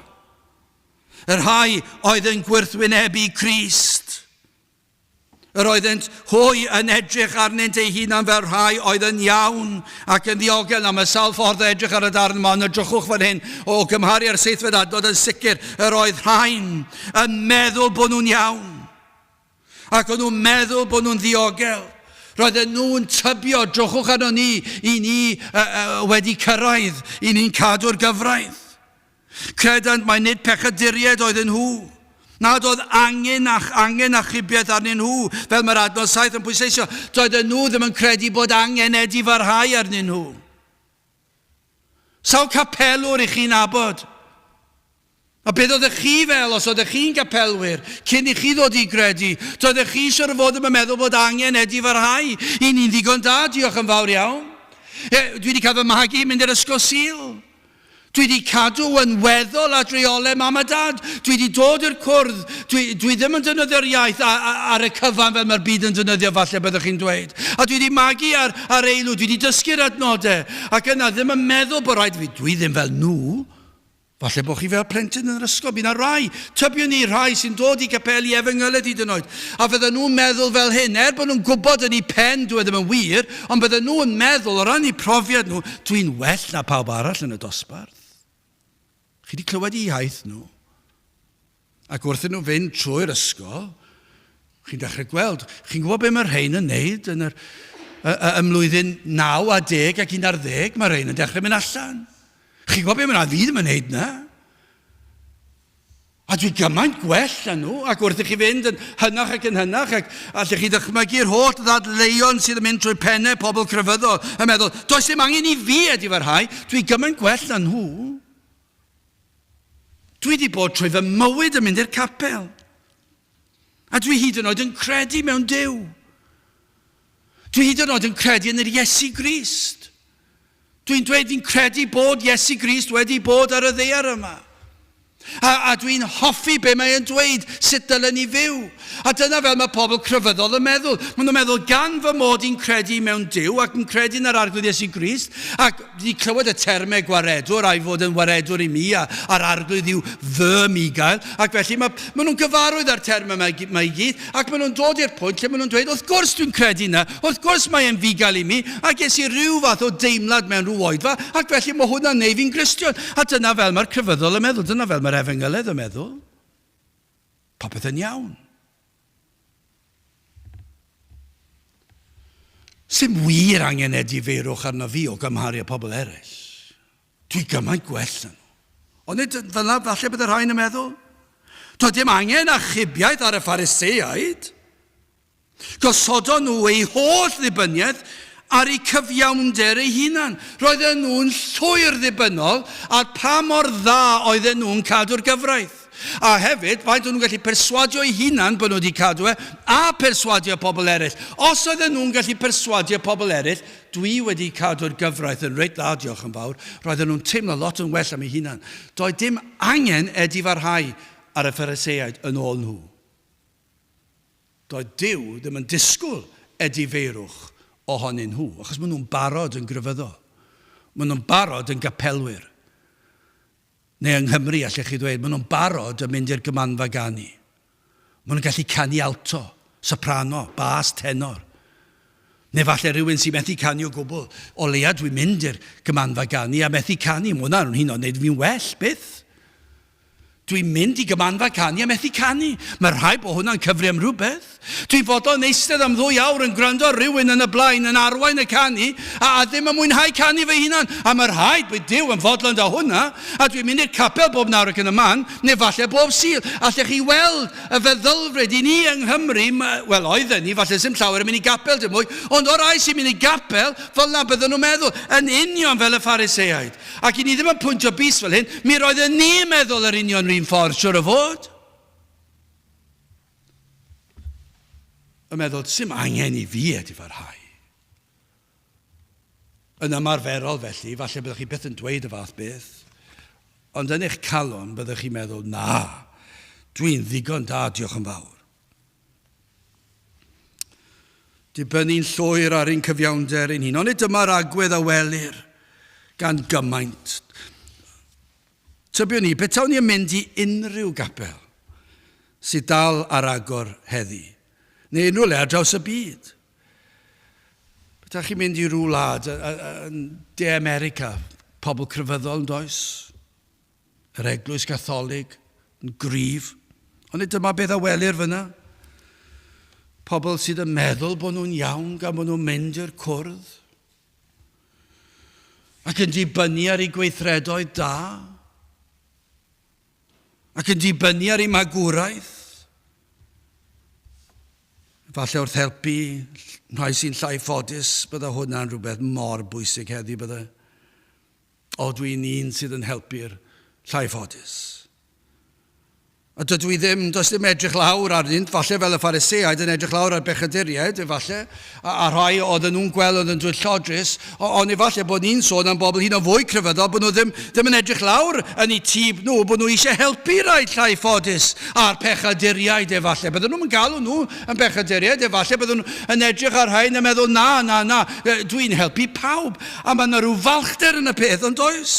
Y rhai oedd yn gwrthwynebu Crist. Yr oeddent hwy yn edrych arnynt eu hunain fel rhai oedd yn iawn ac yn ddiogel. Nawr, mae sawl ffordd o edrych ar y darn yma, ond edrychwch fan hyn, o gymharu â'r seithfed adnod yn sicr, yr oedd rhain yn meddwl bod nhw'n iawn. Ac o'n nhw'n meddwl bod nhw'n ddiogel. Roedden nhw'n tybio, drychwch arno ni, i ni uh, uh, wedi cyrraedd, i ni'n cadw'r gyfraith. Credant mai nid pechaduriaid oedden nhw, nad oedd angen ach, angen achubiaeth arnyn nhw, fel mae'r adnod 7 yn pwysleisio. Doedden nhw ddim yn credu bod angen edifarhau arnyn nhw. Sawl capelwr i chi'n nabod? A beth oeddech chi fel os oeddech chi'n gapelwyr cyn i chi ddod i gredu? Doeddech chi siwr o fod ddim yn meddwl bod angen edifarhau. I ni'n ddigon da, diolch yn fawr iawn. E, dwi wedi cael fy magu i mynd i'r ysgol Sul. Dwi wedi cadw yn weddol at reolau mam a dad. Dwi wedi dod i'r cwrdd. Dwi, dwi ddim yn defnyddio'r iaith ar y cyfan fel mae'r byd yn defnyddio falle byddwch chi'n dweud. A dwi wedi magu ar, ar eilw, dwi wedi dysgu'r adnodau. Ac yna ddim yn meddwl bod rhaid fi, dwi ddim fel nhw. Falle bod chi fel plentyn yn yr ysgol, bydd yna rai, tybiwn ni rhai sy'n dod i gapeli efengyled hyd yn oed, a fydden nhw'n meddwl fel hyn, er bod nhw'n gwybod yn eu pen dyw e ddim yn wir, Ond bydden nhw yn meddwl, o ran eu profiad nhw, dwi'n well na pawb arall yn y dosbarth. Chi wedi clywed eu iaith nhw. Ac wrth nhw fynd trwy'r ysgol, chi'n dechrau gweld, chi'n gwybod beth mae rhain yn neud yn yr, ym mlwyddyn 9 a 10 ac 11, mae rhain yn dechrau mynd allan. Chi'n gwybod beth mae'n fi ddim yn neud na. A dwi gymaint gwell na nhw, ac wrth i chi fynd yn hynach ac yn hynach, ac allech chi ddychmygu'r holl ddadleuon sydd yn mynd trwy pennau pobl crefyddol, yn meddwl, does dim angen i fi edifarhau, dwi gymaint gwell na nhw. Dwi wedi bod trwy fy mywyd yn mynd i'r capel. A dwi hyd yn oed yn credu mewn Duw. Dwi hyd yn oed yn credu yn yr Iesu Grist. Dwi'n dweud fi'n credu bod Iesu Grist wedi bod ar y ddaear yma. A, a dwi'n hoffi be mae e'n dweud, sut dylen ni fyw. A dyna fel mae pobl crefyddol yn meddwl. Maen nhw'n meddwl, gan fy mod i'n credu mewn Duw ac yn credu yn yr Arglwydd Iesu Grist, ac wedi clywed y termau gwaredwr a'i fod yn waredwr i mi, a, a'r Arglwydd yw fy migael, ac felly mae, maen nhw'n gyfarwydd â'r termau yma, yma i gyd, Ac maen nhw'n dod i'r pwynt lle maen nhw'n dweud, wrth gwrs dwi'n credu 'na, wrth gwrs mae e'n fugail i mi, a ges i ryw fath o deimlad mewn rhyw oedfa, ac felly mae hwnna'n neud fi'n Gristion. A dyna fel mae'r crefyddol yn meddwl, dyna fel mae'r efengyledd yn meddwl. Popeth yn iawn. Sim wir angen edifeirwch arno fi o gymharu â pobl eraill. Dwi gymaint gwell na nhw. Onid fel 'na falle bydd y rhain yn meddwl? Doedd dim angen achubiaeth ar y Phariseaid. Gosodon nhw eu holl ddibyniaeth ar eu cyfiawnder eu hunan. Roedden nhw'n llwyr ddibynnol ar pa mor dda oedden nhw'n cadw'r gyfraith. A hefyd, faint o'n nhw'n gallu perswadio eu hunan bod nhw wedi cadw e, a perswadio pobl eraill. Os oedden nhw'n gallu perswadio pobl eraill, dwi wedi cadw'r gyfraith yn reit dda, diolch yn fawr, roedden nhw'n teimlo lot yn well am eu hunan. Doedd dim angen edifarhau ar y Phariseaid yn ôl nhw. Doedd Duw ddim yn disgwyl edifeirwch ohonyn nhw, achos maen nhw'n barod yn grefyddol. Maen nhw'n barod yn gapelwyr. Neu yng Nghymru, allech chi ddweud, maen nhw'n barod yn mynd i'r gymanfa ganu. Maen nhw'n gallu canu alto, soprano, bas, tenor. Neu falle rhywun sy'n methu canu o gwbl. O leia dwi'n mynd i'r gymanfa ganu a methu canu. Mae hwnna'n hyn o'n neud fi'n well, byth. Dwi'n mynd i gymanfa canu a methu canu. Mae rhaid bod hwnna'n cyfri am rhywbeth. Dwi'n fodlon eistedd am ddwy awr yn gwrando ar rywun yn y blaen yn arwain y canu a, a ddim yn mwynhau canu fy hunan. A mae rhaid bod Duw yn fodlon da hwnna. A dwi'n mynd i'r capel bob nawr ac yn y man, neu falle bob Sul. Allech chi weld y feddylfryd i ni yng Nghymru, wel oedden ni, falle sy'm llawer yn mynd i gapel dim mwy, ond o'r rhai sy'n mynd i gapel, fel 'na bydden nhw'n meddwl, yn union fel y Phariseaid. Ac i ni ddim yn pwyntio bys fel hyn, mi roedden ni'n meddwl yr union 'run ffordd, siwr o fod. Yn meddwl, sy'm angen i fi edifarhau. Yn ymarferol felly, falle byddwch chi byth yn dweud y fath beth, ond yn eich calon byddwch chi'n meddwl, na, dwi'n ddigon da, diolch yn fawr. Dibynnu'n llwyr ar ein cyfiawnder ein hun. Onid dyma'r agwedd a welir gan gymaint? Tybiwn i, petawn i yn mynd i unrhyw gapel sydd dal ar agor heddi, neu unrhyw le ar draws y byd, petaech chi'n mynd i rhyw wlad yn De America, pobl crefyddol yn does? Yr Eglwys Gatholig yn gryf. Ond nid dyma beth a welir fyna. Pobl sydd yn meddwl bod nhw'n iawn gan bod nhw'n mynd i'r cwrdd. Ac yn dibynnu ar eu gweithredoedd da. Ac yn dibynnu ar eu magwraeth. Falle wrth helpu rhai sy'n llai ffodus, bydde hwnna'n rhywbeth mor bwysig heddi, bydde. O, dwi'n un sydd yn helpu'r llai ffodus. A dydw i ddim, does dim edrych lawr arnynt, falle fel y Phariseaid yn edrych lawr ar bechaduriaid, efallai, a, a rhai oedden nhw'n gweld oedd yn dwyllodrus, ond efallai bod ni'n sôn am bobl hyn o fwy crefyddol, bod nhw ddim, ddim yn edrych lawr yn eu tîb nhw, bod nhw eisiau helpu rai llai ffodus a'r pechaduriaid efallai. Bydden nhw'n galw nhw yn bechaduriaid, efallai bydden nhw yn edrych ar rhain a meddwl, na, na, na, dwi'n helpu pawb. A mae yna rhyw falchder yn y peth, ond oes?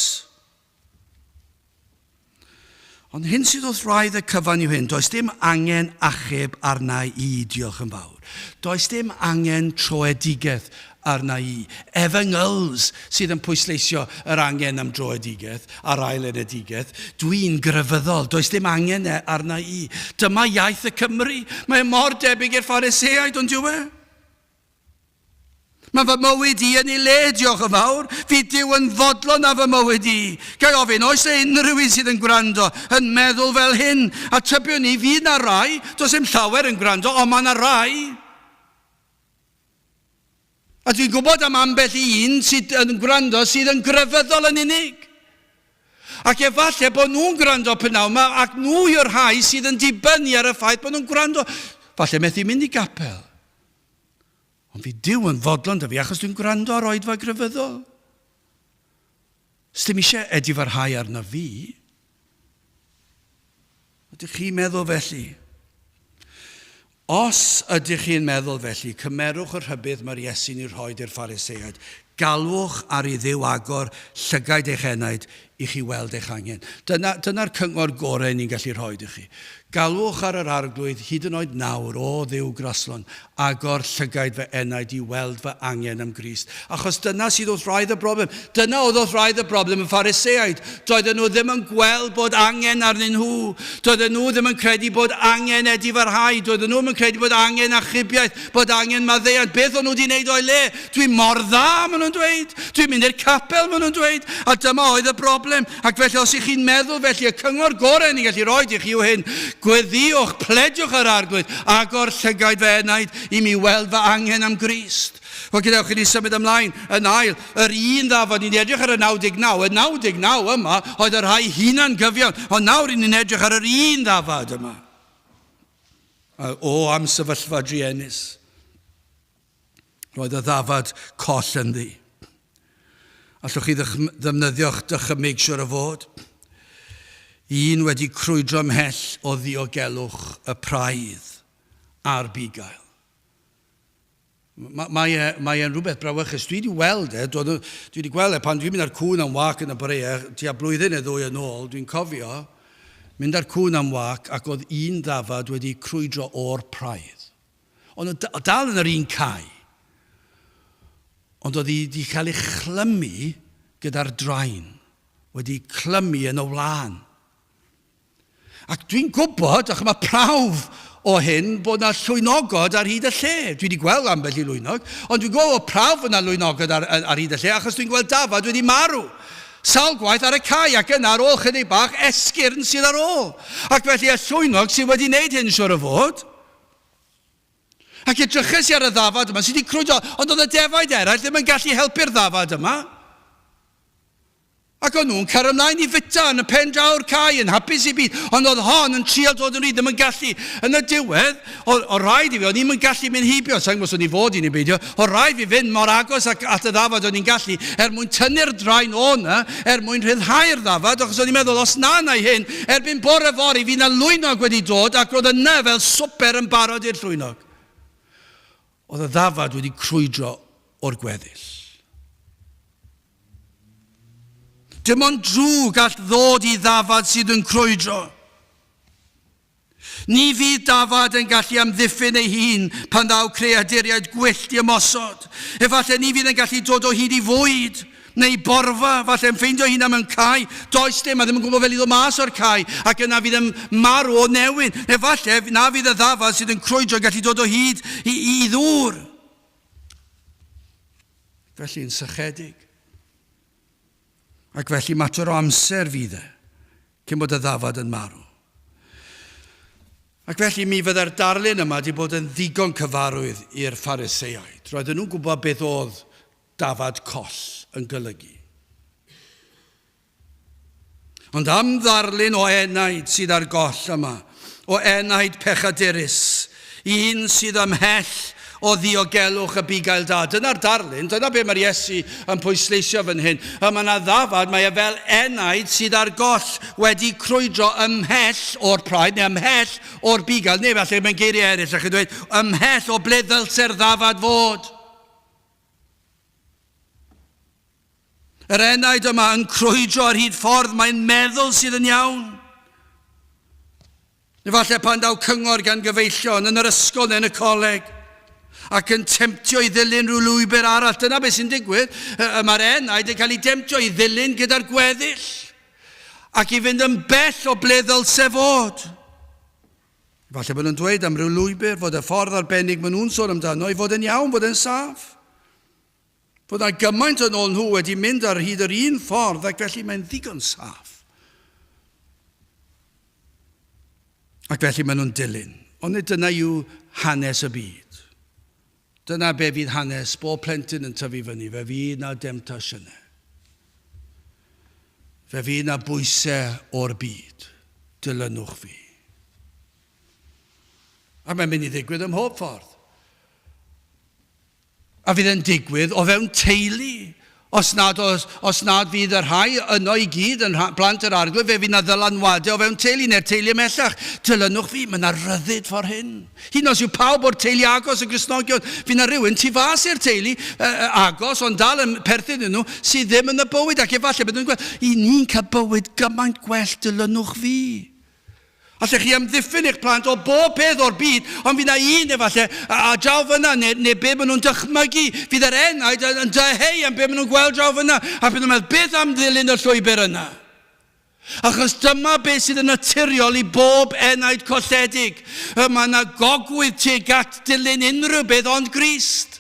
Ond hyn sydd wrth wraidd y cyfan yw hyn, does dim angen achub arna i, diolch yn fawr. Does dim angen troedigaeth arna i. Efengyls sydd yn pwysleisio yr angen am droedigaeth a'r ail enedigaeth. Dwi'n grefyddol, does dim angen e arna i. Dyma iaith y Cymry. Mae e mor debyg i'r Phariseaid, ond yw e? Mae fy mywyd i yn ei le, diolch yn fawr. Fydd Duw yn fodlon â fy mywyd i. Ga i ofyn, oes e unrhyw un sydd yn gwrando yn meddwl fel hyn? A tybiwn ni, fydd na rai, does dim llawer yn gwrando, ond mae na rai. A dwi'n gwybod am ambell i un sydd yn gwrando sydd yn grefyddol yn unig. Ac efallai bod nhw'n gwrando p'nawn 'ma ac nhw yw'r rhai sydd yn dibynnu ar y ffaith bod nhw'n gwrando. Falle methu mynd i gapel. Ond fi Duw yn fodlon 'da fi achos dwi'n gwrando ar oedfa grefyddol. Sdim eisiau edifarhau arna fi. Ydych chi'n meddwl felly? Os ydych chi'n meddwl felly, cymerwch y rhybudd mae'r Iesu'n ei rhoi i'r Phariseaid. Galwch ar i Dduw agor llygaid eich enaid i chi weld eich angen. Dyna, dyna'r cyngor gorau ni'n gallu rhoi i chi. Galwch ar yr Arglwydd hyd yn oed nawr, O Dduw graslon, agor llygaid fy enaid i weld fy angen am Grist. Achos dyna sydd wrth wraidd y broblem. Dyna oedd wrth wraidd y broblem y Phariseaid. Doedden nhw ddim yn gweld bod angen arnyn nhw. Doedden nhw ddim yn credu bod angen edifarhau. Doedden nhw ddim yn credu bod angen achubiaeth, bod angen maddeuant. Beth o'n nhw wedi wneud o'i le? Dwi mor dda, maen nhw'n dweud. Dwi'n mynd i'r capel, maen nhw'n dweud. A dyma oedd y broblem. Ac felly, os ych chi'n meddwl felly, y cyngor gorau ni'n gallu rhoi i chi yw hyn. Gweddïwch, plediwch yr Arglwydd, agor llygaid fy enaid i mi weld fy angen am Grist. Wel, gadewch i ni symud ymlaen. Yn ail, yr un ddafad, ni'n edrych ar y 99. Y 99 yma oedd y rhai hunan gyfiawn, ond nawr ni'n edrych ar yr un ddafad yma. O, am sefyllfa druenus. Roedd y ddafad coll ynddi. Allwch chi ddefnyddio'ch dychymyg siwr o fod? Un wedi crwydro ymhell o ddiogelwch y praidd a'r bugail. Mae, mae, e, mae e'n rhywbeth brawychus. Dwi wedi weld e, dwi wedi gweld e pan dwi'n mynd ar cŵn am wac yn y boreau, tua blwyddyn neu ddwy yn ôl, dwi'n cofio mynd ar cŵn am wac ac oedd un ddafad wedi crwydro o'r praidd. Ond oedd dal yn yr un cae. Ond oedd hi wedi cael ei chlymu gyda'r drain, wedi clymu yn y wlân. Ac dwi'n gwybod, ac mae prawf o hyn, bod yna llwynogod ar hyd y lle. Dwi wedi gweld ambell i lwynog, ond dwi'n gwybod bod prawf yna lwynogod ar, ar hyd y lle, achos dwi'n gweld dafad wedi marw. Sawl gwaith ar y cae, ac yna ar ôl chydig bach, esgyrn sydd ar ôl. Ac felly y llwynog sydd wedi wneud hyn, siwr o fod. Ac edryches i ar y ddafad yma sydd wedi crwydro, ond oedd y defaid eraill ddim yn gallu helpu'r ddafad yma. Ac o'n nhw'n cario ymlaen i fita yn y pen draw'r cae yn hapus i byd, ond oedd hon yn trial dod yn rhydd, ddim yn gallu. Yn y diwedd, o, o rhaid i fi, o'n i'm yn gallu mynd heibio, sa'n gwybod os o'n i fod i neu beidio, o rhaid fi fynd mor agos ac at y ddafad o'n i'n gallu, er mwyn tynnu'r draen o 'na, er mwyn rhyddhau'r ddafad, achos o'n i'n meddwl, os na wna i hyn, erbyn bore fory fydd 'na lwynog wedi dod ac roedd yna fel swper yn barod i'r llwynog. Oedd y ddafad wedi crwydro o'r gweddill. Dim ond drwg all ddod i ddafad sydd yn crwydro. Ni fydd dafad yn gallu amddiffyn ei hun pan ddaw creaduriaid gwyllt i ymosod. Efallai ni fydd yn gallu dod o hyd i fwyd neu borfa, falle yn ffeindio hunan mewn cae, does dim, a ddim yn gwybod fel i ddod mas o'r cae, ac yna fydd yn marw o newyn. Efallai na fydd y ddafad sydd yn crwydro yn gallu dod o hyd i, i, i ddŵr. Felly yn sychedig. Ac felly mater o amser fydd e cyn bod y ddafad yn marw. Ac felly mi fydde'r darlun yma wedi bod yn ddigon cyfarwydd i'r Phariseaid. Roedden nhw'n gwybod beth oedd dafad coll yn golygu. Ond am ddarlun o enaid sydd ar goll yma, o enaid pechadurus, un sydd ymhell o ddiogelwch y bugail da. Dyna'r darlun, dyna be mae'r Iesu yn pwysleisio fan hyn. Y mae yna ddafad, mae e fel enaid sydd ar goll wedi crwydro ymhell o'r praidd, neu ymhell o'r bugail, neu falle mewn geiriau eraill, allwch chi dweud, ymhell o ble ddylse'r ddafad fod. Yr enaid yma yn crwydro ar hyd ffordd mae'n meddwl sydd yn iawn. Efallai pan daw cyngor gan gyfeillion yn yr ysgol neu yn y coleg ac yn temtio i ddilyn rhyw lwybr arall. Dyna beth sy'n digwydd. Mae'r enaid yn cael ei demtio i ddilyn gyda'r gweddill ac i fynd yn bell o ble ddylse fod. Efallai bod nhw'n dweud am ryw lwybr fod y ffordd arbennig maen nhw'n sôn amdano i fod yn iawn, fod yn saff. Bod na gymaint yn ôl nhw wedi mynd ar hyd yr un ffordd ac felly mae'n ddigon saff. Ac felly maen nhw'n dilyn. Ond nid dyna yw hanes y byd. Dyna be fydd hanes bob plentyn yn tyfu fyny. Fe fydd na demtasiynau. Fe fydd na bwysau o'r byd. Dilynwch fi. A mae'n mynd i ddigwydd ym mhob ffordd. A fydd e'n digwydd o fewn teulu. Os nad, os, os nad fydd y rhai yno i gyd yn blant yr arglwydd, fe fydd na ddylanwadau o fewn teulu neu'r teulu ymhellach. Dilynwch fi, mae yna ryddid ffordd hyn. Hyd yn oes yw pawb o'r teulu agos y Gristnogion, fydd na rhywun tu fas i'r teulu uh, agos, ond dal yn perthyn iddyn nhw, sydd ddim yn y bywyd, ac efallai byddwn nhw'n gweld, i ni'n cael bywyd gymaint gwell, dilynwch fi. Allech chi amddiffyn eich plant o bob peth o'r byd, ond fydd na un efallai a, a draw fyna, neu, neu be maen nhw'n dychmygu. Fydd yr enaid yn, yn dyheu am be maen nhw'n gweld draw fyna, a bydd nhw'n meddwl, beth am ddilyn y llwybr yna? Achos dyma beth sydd yn naturiol i bob enaid colledig. Mae yna gogwydd tuag at dilyn unrhyw beth ond Grist.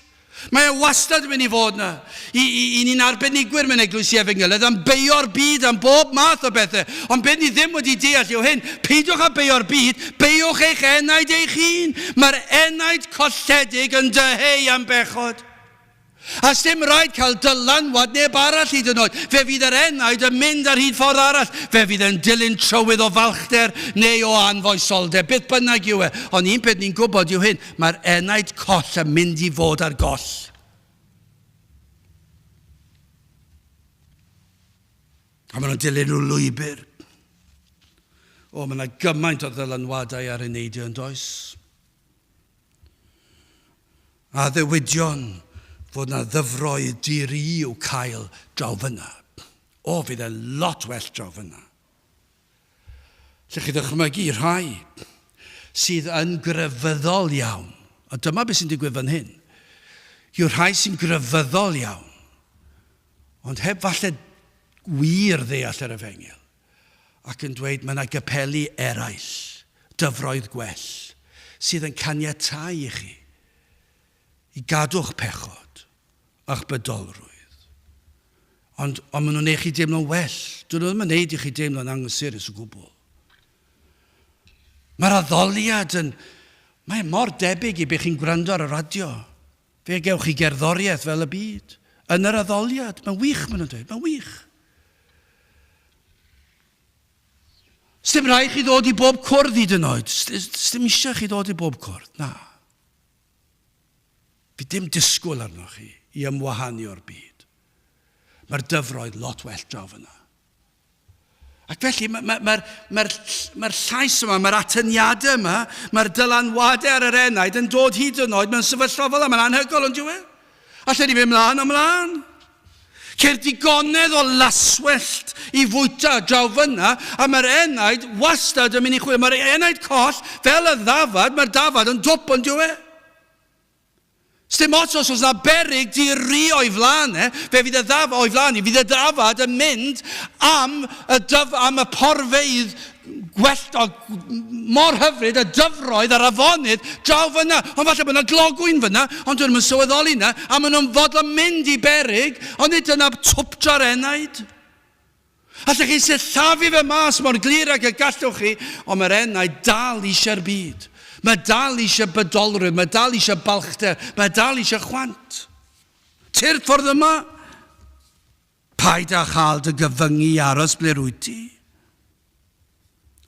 Mae e wastad yn mynd i fod yna. I, i, i ni'n arbenigwyr mewn eglwysi efengylaidd am beio'r byd am bob math o bethau. Ond beth ni ddim wedi deall yw hyn, peidiwch â beio'r byd, beiwch eich enaid eich hun. Mae'r enaid colledig yn dyheu am bechod. A sdim rhaid cael dylanwad neb arall hyd yn oed. Fe fydd yr enaid yn mynd ar hyd ffordd arall. Fe fydd yn dilyn trywydd o falchder neu o anfoesoldeb, beth bynnag yw e. Ond un peth ni'n gwybod yw hyn, Mae'r enaid coll yn mynd i fod ar goll. A maen nhw'n dilyn rhyw lwybr. O, mae yna gymaint o ddylanwadau ar eneidiau yn does? A ddewidion fod yna ddyfroedd di-ri i'w cael draw fyna. O, fydd e'n lot well draw fyna. Lle chi ddychmygu rhai sydd yn grefyddol iawn, a dyma beth sy'n digwydd fan hyn, yw'r rhai sy'n grefyddol iawn, ond heb falle wir ddeall yr efengyl, ac yn dweud mae yna gapeli eraill, dyfroedd gwell, sydd yn caniatáu i chi i gadw'ch pechod a'ch bydolrwydd. Ond, ond maen nhw'n neud chi deimlo'n well. Dyn nhw ddim yn neud i chi deimlo'n anghysurus o gwbl. Mae'r addoliad yn... Mae mor debyg i be chi'n gwrando ar y radio. Fe gewch chi gerddoriaeth fel y byd. Yn yr addoliad. Mae'n wych, maen nhw'n dweud. Mae'n wych. Sdim rhaid chi ddod i bob cwrdd hyd yn oed. Sdim eisiau chi ddod i bob cwrdd. Na. Fydd dim disgwyl arnoch chi i ymwahanu o'r byd. Mae'r dyfroedd lot well draw fyna. Ac felly mae'r ma, ma, ma, ma llais yma, mae'r atyniadau yma, mae'r dylanwadau ar yr enaid yn dod hyd yn oed mewn sefyllfa fel yma. Mae'n anhygoel, ond yw e? Allen ni fynd mlaen a mlaen. Ceir digonedd o laswellt i fwyta draw fyna, a mae'r enaid wastad yn mynd i chwilio. Mae'r enaid coll, fel y ddafad, mae'r dafad yn dwp, ond yw e? Sdim ots os oes 'na beryg di-ri o'i flaen e, fe fydd y ddaf o'i flaen i, fydd y ddafad yn mynd am y dyf am y porfeydd gwelltog mor hyfryd, y dyfroedd a'r afonydd draw fyna. Ond falle bod yna glogwyn fyna, ond dyn nhw'n sylweddoli yna, a maen nhw'n fodlon mynd i beryg, ond nid dyna twpdra'r enaid. Allech chi sillafu fe mas mor glir ag y gallwch chi, ond mae'r enaid dal eisiau'r byd. Mae dal eisiau bydolrwydd, mae dal eisiau balchder, mae dal eisiau chwant. Tyrd ffordd yma. Paid â chael dy gyfyngu i aros ble rwyt ti.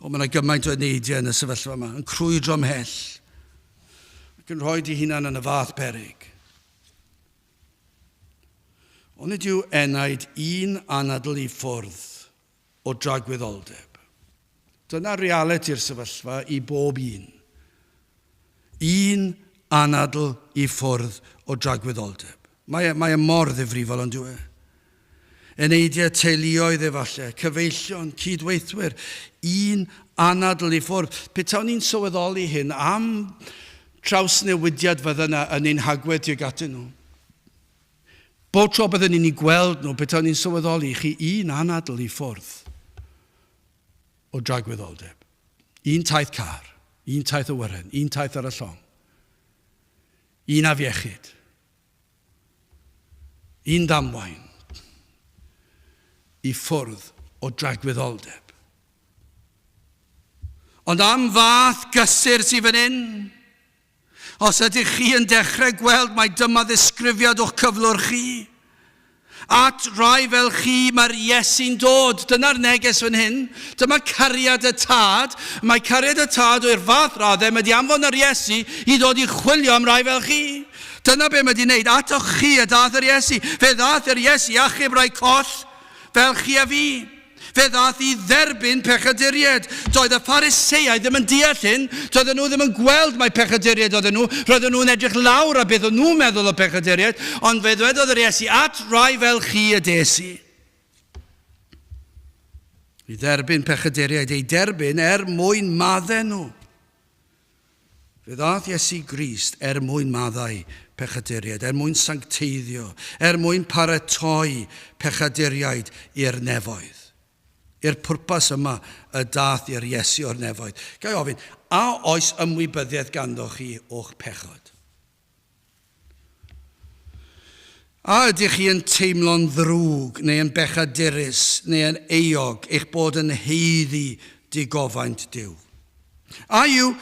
O, mae yna gymaint o eneidiau yn y sefyllfa yma, yn crwydro ymhell, ac yn rhoi dy hunan yn y fath beryg. Onid yw enaid un anadl i ffwrdd o dragwyddoldeb? Dyna realiti'r sefyllfa i bob un. Un anadl i ffwrdd o dragwyddoldeb. Mae, e, mae e mor ddifrifol ond yw e? Eneidiau teuluoedd efallai, cyfeillion, cydweithwyr, un anadl i ffwrdd. Petawn ni'n sylweddoli hyn am trawsnewidiad fydda yna yn ein hagwedd tuag atyn nhw. Bob tro byddwn ni'n eu gweld nhw, petawn ni'n sylweddoli chi un anadl i ffwrdd o dragwyddoldeb. Un taith car, un taith awyren, un taith ar y llong, un afiechyd. Un ddamwain i ffwrdd o dragwyddoldeb. Ond am fath gysur sydd fan hyn, os ydych chi yn dechrau gweld mai dyma ddisgrifiad o'ch cyflwr chi, at rai fel chi mae'r Iesu'n dod. Dyna'r neges fan hyn. Dyma cariad y Tad. Mae cariad y Tad o'r fath raddau, mae di anfon yr Iesu i ddod i chwilio am rai fel chi. Dyna be mae di wneud. Atoch chi y dath yr Iesu. Fe ddath yr Iesu i achub rai coll fel chi a fi. Fe ddaeth i dderbyn pechaduriaid. Doedd y Phariseaid ddim yn deall hyn. Doedden nhw ddim yn gweld mai pechaduriaid oedden nhw. Roedden nhw'n edrych lawr ar beth o'n nhw'n meddwl o pechaduriaid. Ond fe ddwedodd yr Iesu, At rai fel chi y des i. I dderbyn pechaduriaid, eu derbyn er mwyn maddau nhw. Fe ddaeth Iesu Grist er mwyn maddau pechaduriaid, er mwyn sancteiddio, er mwyn paratoi pechaduriaid i'r nefoedd. I'r pwrpas yma y daeth i'r Iesu o'r nefoedd. Ga i ofyn, a oes ymwybyddiaeth ganddoch chi o'ch pechod? A ydych chi yn teimlo'n ddrwg neu yn bechadurus neu yn euog eich bod yn haeddu digofaint Duw? A yw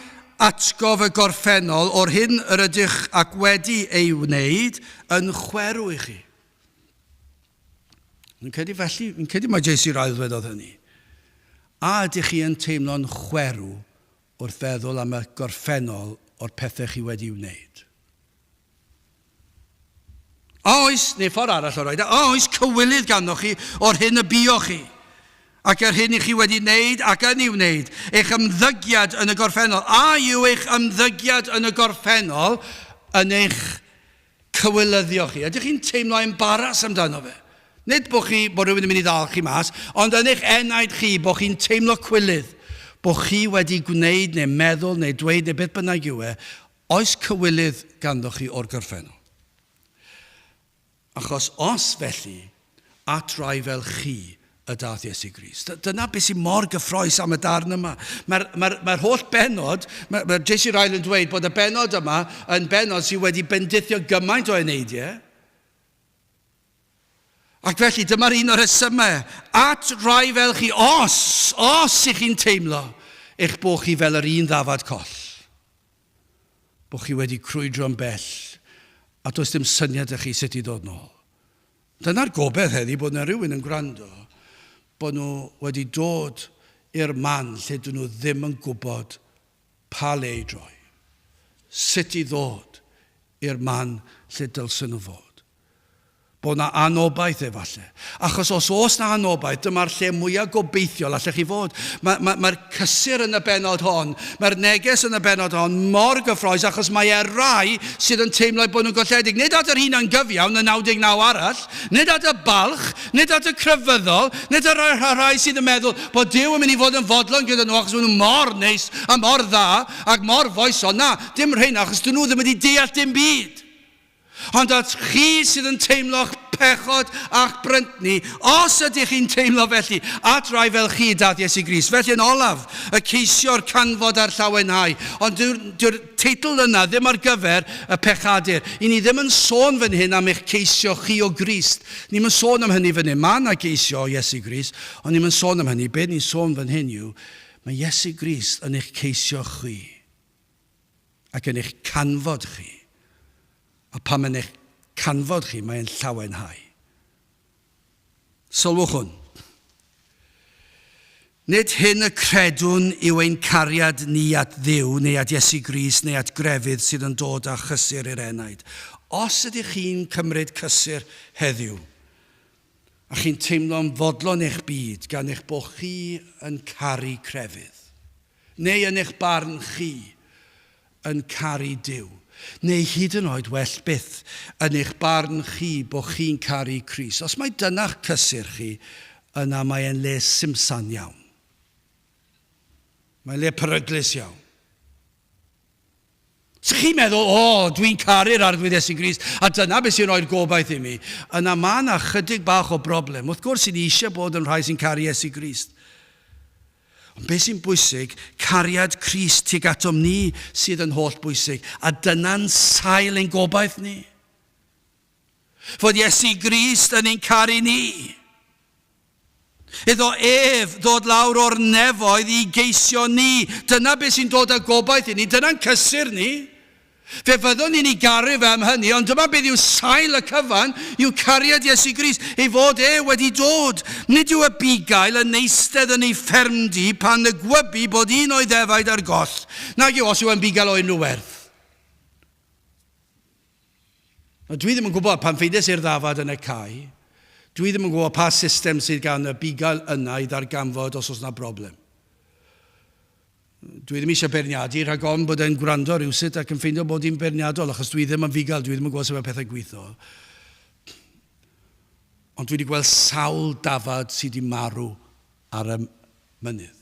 atgof y gorffennol o'r hyn yr ydych ac wedi ei wneud yn chwerw i chi? Fi'n credu felly, fi'n credu mai J.C. Ryle ddwedodd hynny. A ydych chi yn teimlo'n chwerw wrth feddwl am y gorffennol o'r pethau chi wedi'i wneud? A oes, neu ffordd arall o roed, e, a oes cywilydd ganddoch chi o'r hyn y buoch chi, ac yr hyn i chi wedi wneud ac yn ei wneud, eich ymddygiad yn y gorffennol? A yw eich ymddygiad yn y gorffennol yn eich cywilyddio chi? Ydych chi'n teimlo embaras amdano fe? Nid bod chi, bod rhywun yn mynd i ddal chi mas, ond yn eich enaid chi, bod chi'n teimlo cwilydd, bod chi wedi gwneud neu meddwl neu dweud neu beth bynnag yw e, oes cywilydd ganddo chi o'r gorffennol? Achos os felly, at rai fel chi y dath Iesu Grist. Dyna beth sy'n mor gyffroes am y darn yma. Mae'r mae, mae holl benod, mae, mae J.C. Ryle yn dweud bod y benod yma yn benod sydd wedi bendithio gymaint o eneidiau. Ac felly, dyma'r un o'r rhesymau. At rai fel chi, os, os ych chi'n teimlo eich bod chi fel yr un ddafad coll, bod chi wedi crwydro'n bell a does dim syniad â chi sut i ddod nôl. Dyna'r gobaith heddi, bod yna rhywun yn gwrando, bod nhw wedi dod i'r man lle dyn nhw ddim yn gwybod pa le i droi, sut i ddod i'r man lle dylsen nhw fod. Bod 'na anobaith efallai. Achos os oes 'na anobaith, dyma'r lle mwyaf gobeithiol allech chi fod. Mae'r mae, mae cysur yn y bennod hon, mae'r neges yn y bennod hon mor gyffroes achos mae e rai sydd yn teimlo eu bod nhw'n golledig. Nid at yr hunan gyfiawn, y 99 arall, nid at y balch, nid at y crefyddol, nid at y rhai sydd yn meddwl bod Duw yn mynd i fod yn fodlon gyda nhw achos maen nhw mor neis a mor dda ac mor foesol. Na, dim rheina achos dyn nhw ddim wedi deall dim byd. Ond at chi sydd yn teimlo'ch pechod a'ch bryntni, os ydych chi'n teimlo felly, at rai fel chi, daeth Iesu Grist. Felly yn olaf, y ceisio'r canfod a'r llawenhau. Ond dyw'r dyw teitl yna ddim ar gyfer y pechadur. I ni ddim yn sôn fan hyn am eich ceisio chi o Grist. Ni'm yn sôn am hynny fan hyn. Mae yna geisio o Iesu Grist, ond ni'm yn sôn am hynny. Be ni'n sôn fan hyn yw, mae Iesu Grist yn eich ceisio chi. Ac yn eich canfod chi. A pan mae'n eich canfod chi, mae'n llawenhau. Sylwch hwn. Nid hyn y credwn yw ein cariad ni at Dduw neu at Iesu Grist neu at grefydd sydd yn dod â chysur i'r enaid. Os ydych chi'n cymryd cysur heddiw, a chi'n teimlo'n fodlon eich byd gan eich bod chi yn caru crefydd, neu yn eich barn chi, yn caru Duw, neu hyd yn oed well byth, yn eich barn chi bod chi'n caru Crist. Os mai dyna'ch cysur chi, yna mae e'n le simsan iawn. Mae'n le peryglus iawn. So chi'n meddwl, o, oh, dwi'n caru'r Arglwydd Iesu Grist, a dyna beth sy'n rhoi'r gobaith i mi. Yna mae yna chydig bach o broblem. Wrth gwrs, i ni eisiau bod yn rhai sy'n caru Iesu Grist. Ond beth sy'n bwysig, cariad Crist tuag atom ni sydd yn holl bwysig, a dyna'n sail ein gobaith ni. Fod Iesu Grist yn ein caru ni. Iddo ef ddod lawr o'r nefoedd i geisio ni. Dyna beth sy'n dod â gobaith i ni, dyna'n cysur ni. Fe fyddwn ni'n ei garu fe am hynny, ond dyma beth yw sail y cyfan, yw cariad Iesu Grist, ei fod e wedi dod. Nid yw y bugail yn eistedd yn ei ffermdy pan y gwybu bod un o'i ddefaid ar goll, nag yw os yw e'n bugail o unrhyw werth. Nawr, dwi ddim yn gwybod pan ffeindiais i'r ddafad yn y cae, dwi ddim yn gwybod pa system sydd gan y bugail yna i ddarganfod os oes yna broblem. Dwi ddim eisiau beirniadu rhag ofn bod e'n gwrando rhywsut ac yn ffeindio bod i'n beirniadol, achos dwi ddim yn fugail, dwi ddim yn gwybod sut mae pethau'n gweithio. Ond dwi wedi gweld sawl dafad sydd wedi marw ar y mynydd.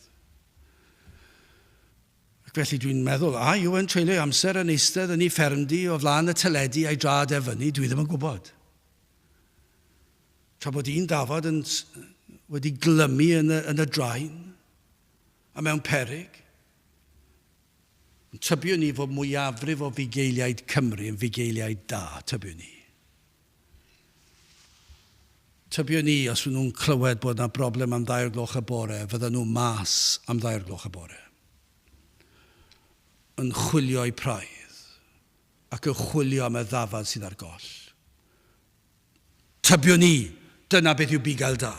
Ac felly dwi'n meddwl, a yw e'n treulio'i amser yn eistedd yn ei ffermdy o flaen y teledu a'i drad e fyny? Dwi ddim yn gwybod. Tra bod un dafad yn, wedi glymu yn y, yn y draen a mewn peryg. Tybiwn ni fod mwyafrif o fugeiliaid Cymru yn fugeiliaid da, tybiwn ni. Tybiwn i, os fydden nhw'n clywed bod yna broblem am ddau o'r gloch y bore, fydden nhw mas am ddau o'r gloch y bore. Yn chwilio eu praidd, ac yn chwilio am y ddafad sydd ar goll. Tybiwn i, dyna beth yw bugail da.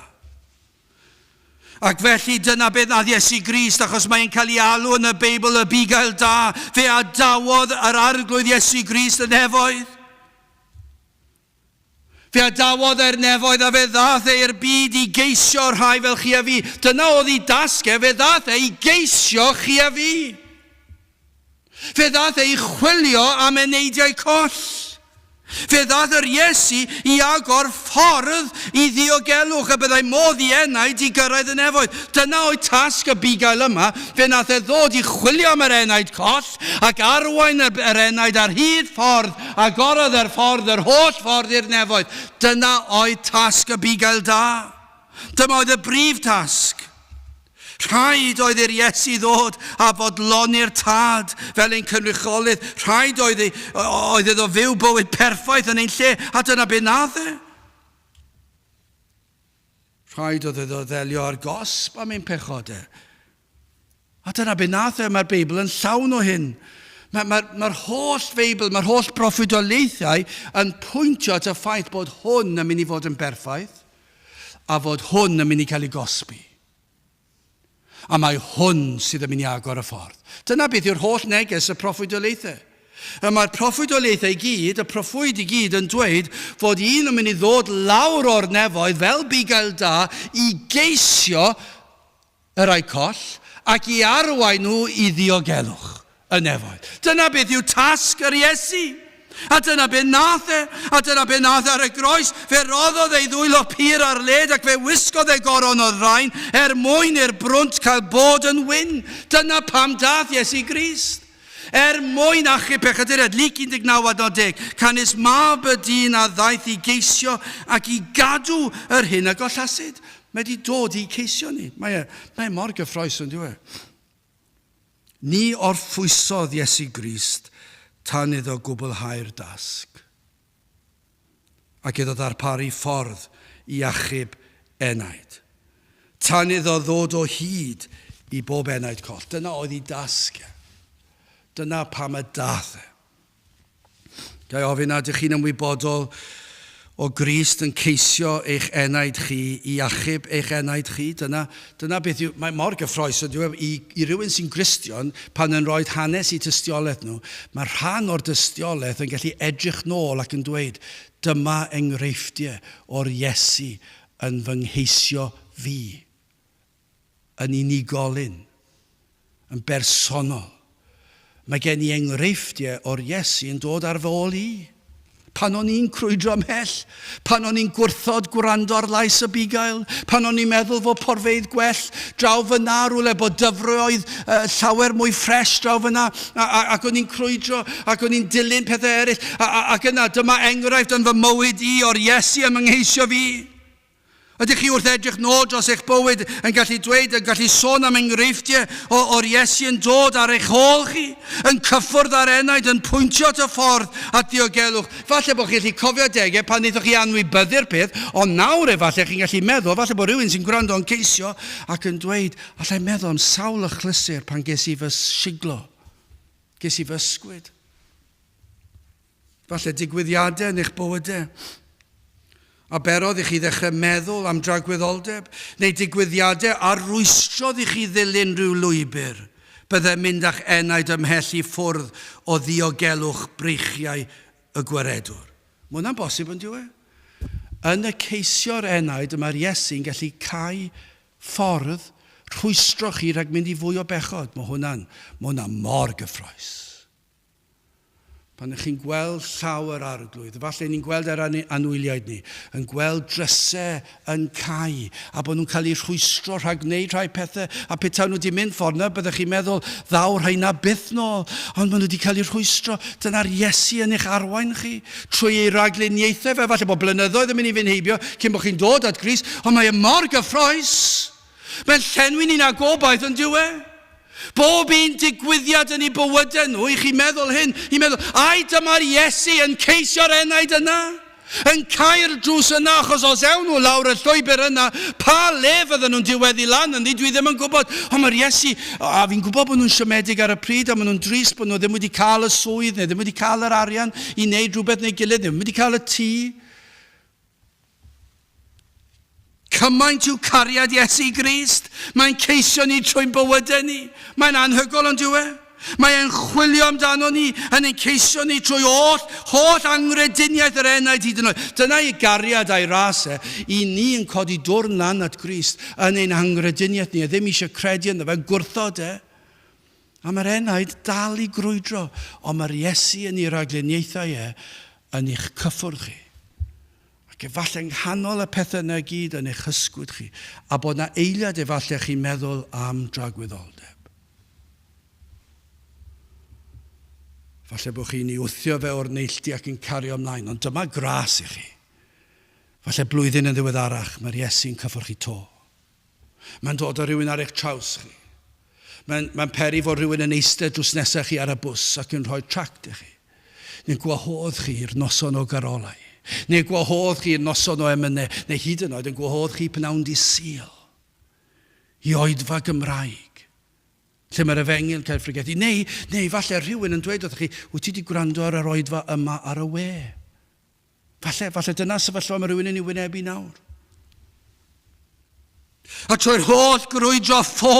Ac felly dyna beth nath Iesu Grist, achos mae'n cael ei alw yn y Beibl y bugail da, fe adawodd yr Arglwydd Iesu Grist y nefoedd. Fe adawodd e'r nefoedd a fe ddaeth e i'r byd i geisio rhai fel chi a fi. Dyna oedd ei dasg e, fe ddaeth e i geisio chi a fi. Fe ddaeth e i chwilio am eneidiau coll. Fe ddaeth yr Iesu i agor ffordd i ddiogelwch y byddai modd i enaid i gyrraedd y nefoedd. Dyna oedd tasg y bugail yma. Fe nath e ddod i chwilio am yr enaid coll ac arwain yr enaid ar hyd ffordd Agorodd yr ffordd, yr holl ffordd i'r nefoedd. Dyna oedd tasg y bugail da. Dyma oedd y brif tasg. Rhaid oedd i'r Iesu ddod a fodloni'r Tad fel ein cynrychiolydd. Rhaid oedd, oedd iddo fyw bywyd perffaith yn ein lle, a dyna beth nath e. Rhaid oedd iddo ddelio â'r gosb am ein pechodau. A dyna be nath e, mae'r Beibl yn llawn o hyn. Mae'r mae, mae holl Feibl, mae'r holl broffwydoliaethau yn pwyntio at y ffaith bod hwn yn mynd i fod yn berffaith a fod hwn yn mynd i cael ei gosbi. A mae hwn sydd yn mynd i agor y ffordd. Dyna beth yw'r holl neges y proffwydoliaethau. Y mae'r proffwydoliaethau i gyd, y proffwyd i gyd yn dweud fod un yn mynd i ddod lawr o'r nefoedd fel bugail da i geisio y rhai coll ac i arwain nhw i ddiogelwch y nefoedd. Dyna beth yw tasg yr Iesu. A dyna be nath e, a dyna be nath e ar y groes. Fe roddodd ei ddwylo pur ar led ac fe wisgodd e goron o ddrain er mwyn i'r brwnt cael bod yn wyn. Dyna pam dath Iesu Grist. Er mwyn achub pechaduriaid. Luc 19 adnod 10. Canys mab y dyn a ddaeth i geisio ac i gadw yr hyn a gollasid. Mae wedi dod i ceisio ni. Mae e, mae e mor gyffroes yn dyw e. Ni orffwysodd Iesu Grist tan iddo gwblhau'r dasg, ac iddo ddarparu ffordd i achub enaid, tan iddo ddod o hyd i bob enaid coll. Dyna oedd ei dasg e. Dyna pam y dath e. Ga i ofyn a ydych chi'n ymwybodol o Grist yn ceisio eich enaid chi i achub eich enaid chi? Dyna, dyna beth yw, mae mor gyffroes ydyw e, i, i rywun sy'n Gristion, pan yn rhoi hanes i tystiolaeth nhw, mae rhan o'r dystiolaeth yn gallu edrych nôl ac yn dweud, dyma enghreifftiau o'r Iesu yn fy ngheisio fi. yn unigolyn, yn bersonol. Mae gen i enghreifftiau o'r Iesu yn dod ar fy ôl i. Pan o'n i'n crwydro ymhell, pan o'n i'n gwrthod gwrando ar lais y bugail, pan o'n i'n meddwl fod porfeydd gwell draw fyna, rhywle bod dyfroedd uh, llawer mwy ffres draw fyna, a, a, ac o'n i'n crwydro, ac o'n i'n dilyn pethau eraill, a, a, ac yna dyma enghraifft yn fy mywyd i o'r Iesu am yngheisio fi. Ydych chi wrth edrych nôl dros eich bywyd yn gallu dweud, yn gallu sôn am enghreifftiau o, o'r Iesu yn dod ar eich hôl chi, yn cyffwrdd ar enaid, yn pwyntio at y ffordd at ddiogelwch? Falle bod chi'n gallu cofio adegau pan wnaethoch chi anwybyddu'r peth, ond nawr efallai chi'n gallu meddwl, falle bod rhywun sy'n gwrando yn ceisio ac yn dweud, allai meddwl am sawl achlysur pan ges i fy siglo, ges i fy ysgwyd. Falle digwyddiadau yn eich bywydau a berodd i chi ddechrau meddwl am dragwyddoldeb, neu digwyddiadau a rwystrodd i chi ddilyn rhyw lwybr, byddai mynd â'ch enaid ymhell i ffwrdd o ddiogelwch breichiau y Gwaredwr. Mae hwnna'n bosib, yn dyw e? Yn y ceisio'r enaid y mae'r Iesu'n gallu cau ffordd, rhwystro chi rhag mynd i fwy o bechod. Mae hwnna'n, mae hwnna mor gyffroes. Pan ych chi'n gweld llaw yr Arglwydd, efallai ni'n gweld yr anwyliaid ni, yn gweld drysau yn cau, a bod nhw'n cael eu rhwystro rhag gwneud rhai pethau, a petai nhw wedi mynd ffordd yna, byddech chi'n meddwl, ddaw rhaina byth nôl, ond maen nhw wedi cael eu rhwystro. Dyna'r Iesu yn eich arwain chi, trwy ei ragluniaethau fe, falle bod blynyddoedd yn mynd i fynd heibio cyn bod chi'n dod at Grist, ond mae e mor gyffroes. Mae'n llenwi ni'n â gobaith, yn dyw e? Bob un digwyddiad yn eu bywydau nhw, i chi meddwl hyn, i meddwl, ai dyma'r Iesu yn ceisio'r enaid yna? Yn cau'r drws yna, achos os ewn nhw lawr y llwybr yna, pa le fydden nhw'n diweddu lan ynddi, dwi ddim yn gwybod. Ond mae'r Iesu, a fi'n gwybod bod nhw'n siomedig ar y pryd, a maen nhw'n drist bod nhw ddim wedi cael y swydd, neu ddim wedi cael yr arian i wneud rhywbeth neu gilydd, neu ddim wedi cael y tŷ. Cymaint yw cariad Iesu Grist. Mae'n ceisio ni trwy'n bywydau ni. Mae'n anhygoel ond yw e? Mae e'n chwilio amdano ni, yn ein ceisio ni trwy holl, holl anghrediniaeth yr enaid hyd yn oed. Dyna ei gariad a'i ras e, i ni yn codi dwrn lan at Grist yn ein anghrediniaeth ni, a ddim eisiau credu ynddo fe, yn gwrthod e. A mae'r enaid dal i grwydro, ond mae'r Iesu yn ei ragluniaethau e yn eich cyffwrdd chi. Ac efallai yng nghanol y pethau yna i gyd yn eich ysgwyd chi, a bod na eiliad efallai chi'n meddwl am dragwyddoldeb. Falle bod chi'n ei wthio fe o'r neilltu ac yn cario ymlaen, ond dyma gras i chi. Falle blwyddyn yn ddiweddarach, mae'r Iesu'n cyffwrdd chi to. Mae'n dod â rhywun ar eich traws chi. Mae'n, mae'n peri fod rhywun yn eistedd drws nesaf chi ar y bws ac yn rhoi tract i chi. Neu'n gwahodd chi i'r noson o garolau. Neu gwahodd chi i'r noson o emynau. Neu hyd yn oed yn gwahodd chi pnawn di Sul i oedfa Gymraeg lle mae'r efengyl yn cael ei phregethu. Neu, neu falle rhywun yn dweud wrthych chi, wyt ti wedi gwrando ar yr oedfa yma ar y we? Falle, falle dyna sefyllfa mae rhywun yn ei wynebu nawr. A trwy'r holl grwydro ffo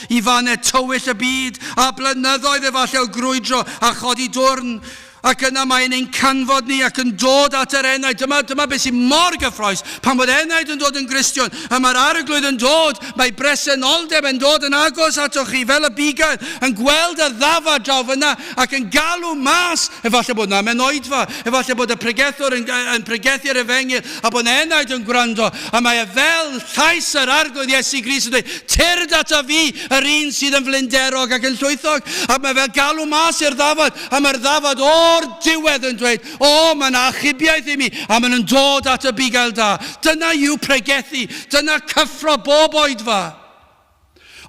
i fannau tywyll y byd, a blynyddoedd efallai o grwydro a chodi dwrn, ac yna mae'n ein canfod ni ac yn dod at yr enaid. Dyma, dyma beth sy'n mor gyffroes. Pan bod enaid yn dod yn Gristion, a mae'r arglwydd yn dod, mae bresenoldeb yn dod yn agos atoch chi fel y bugail, yn gweld y ddafad draw fyna ac yn galw mas. Efallai bod 'na menoedfa, efallai bod y pregethwr yn, yn pregethu'r efengyl a bod 'na enaid yn gwrando, a mae e fel llais yr Arglwydd Iesu Grist yn dweud, Tyrd ata fi, yr un sydd yn flinderog ac yn llwythog. A mae fel galw mas i'r ddafad, a mae'r ddafad o'r diwedd yn dweud, O, mae 'na achubiaeth i mi, a maen nhw'n dod at y bugail da. Dyna yw pregethu, dyna cyffro bob oedfa.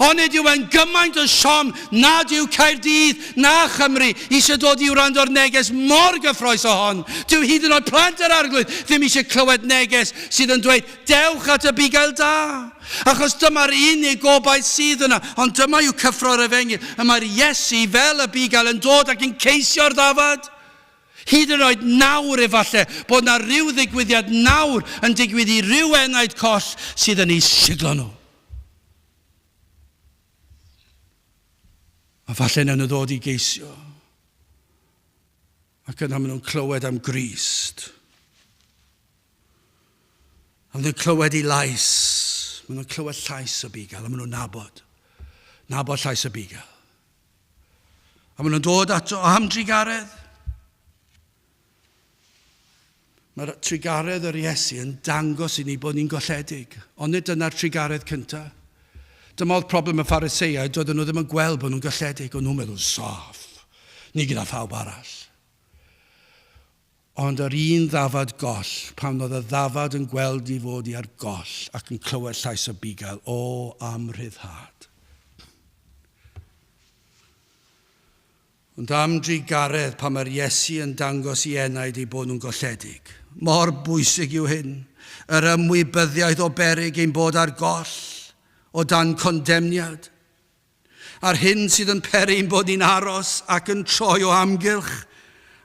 Onid yw e'n gymaint o siom nad yw Caerdydd na Chymru eisiau dod i wrando'r neges mor gyffroes o hon? Dyw hyd yn oed plant yr Arglwydd ddim eisiau clywed neges sydd yn dweud, Dewch at y bugail da! Achos dyma'r unig gobaith sydd yna. Ond dyma yw cyffro'r efengyl. Y mae'r Iesu fel y bugail yn dod ac yn ceisio'r ddafad. Hyd yn oed nawr efallai bod 'na ryw ddigwyddiad nawr yn digwydd i ryw enaid coll sydd yn eu siglo nhw. A falle wnawn nhw ddod i geisio. Ac yna maen nhw'n clywed am Grist. A maen nhw'n clywed ei lais. Maen nhw'n clywed llais y bugail, a maen nhw'n nabod. Nabod llais y bugail. A maen nhw'n dod ato am drugaredd. Mae'r trugaredd yr Iesu yn dangos i ni bod ni'n golledig. Ond nid dyna'r trugaredd cyntaf. Dyma oedd problem y Phariseiaid, doedden nhw ddim yn gweld bod nhw'n golledig, o'n nhw'n meddwl, saff, ni gyda phawb arall. Ond yr un ddafad goll, pan oedd y ddafad yn gweld ei fod hi ar goll ac yn clywed llais y bugail, o, am rhyddhad. Ond am drugaredd pan mae'r Iesu yn dangos i enaid eu bod nhw'n golledig. Mor bwysig yw hyn, yr ymwybyddiaeth o beryg ein bod ar goll, o dan condemniad. A'r hyn sydd yn peri ein bod ni'n aros ac yn troi o amgylch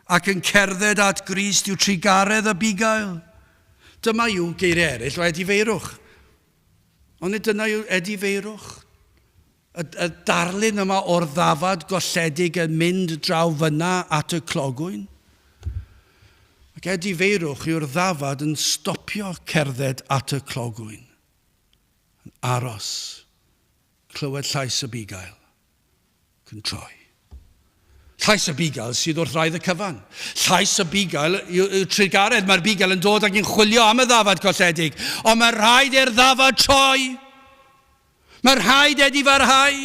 ac yn cerdded at Grist yw trugaredd y bugail. Dyma yw geiriau eraill o edifeirwch. Ond nid dyna yw edifeirwch. Y, y darlun yma o'r ddafad golledig yn mynd draw fyna at y clogwyn. Ac edifeirwch yw'r ddafad yn stopio cerdded at y clogwyn. Yn aros Clywed llais y bugail ac yn troi. Llais y bugail sydd wrth wraidd y cyfan. Llais y bugail yw trugaredd. Mae'r bugail yn dod ac yn chwilio am y ddafad colledig. Ond mae rhaid i'r ddafad troi. Mae rhaid edifarhau.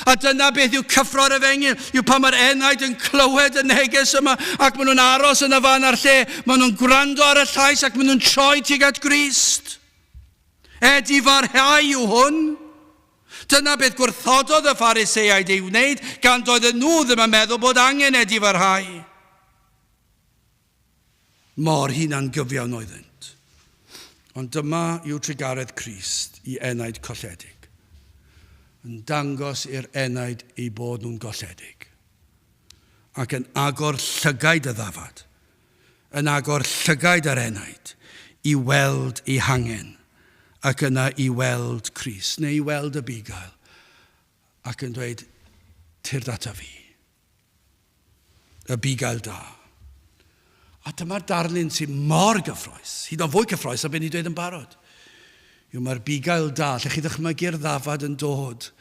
A dyna beth yw cyffro'r efengyl, yw pan mae'r enaid yn clywed y neges yma ac maen nhw'n aros yn y fan a'r lle, maen nhw'n gwrando ar y llais ac maen nhw'n troi tuag at Grist. Edifarhau yw hwn. Dyna beth gwrthododd y Phariseaid ei wneud, gan doedden nhw ddim yn meddwl bod angen edifarhau. Mor hunangyfiawn oeddynt. Ond dyma yw trugaredd Crist i enaid colledig, yn dangos i'r enaid eu bod nhw'n golledig, ac yn agor llygaid y ddafad yn agor llygaid yr enaid i weld ei hangen ac yna i weld Crist, neu i weld y bugail, ac yn dweud, Tyrd ata fi. Y bugail da. A dyma'r darlun sy'n mor gyffroes, hyd yn oed fwy cyffroes na beth ni'n dweud yn barod. Yw mae'r bugail da, lle chi ddychmygu'r ddafad yn dod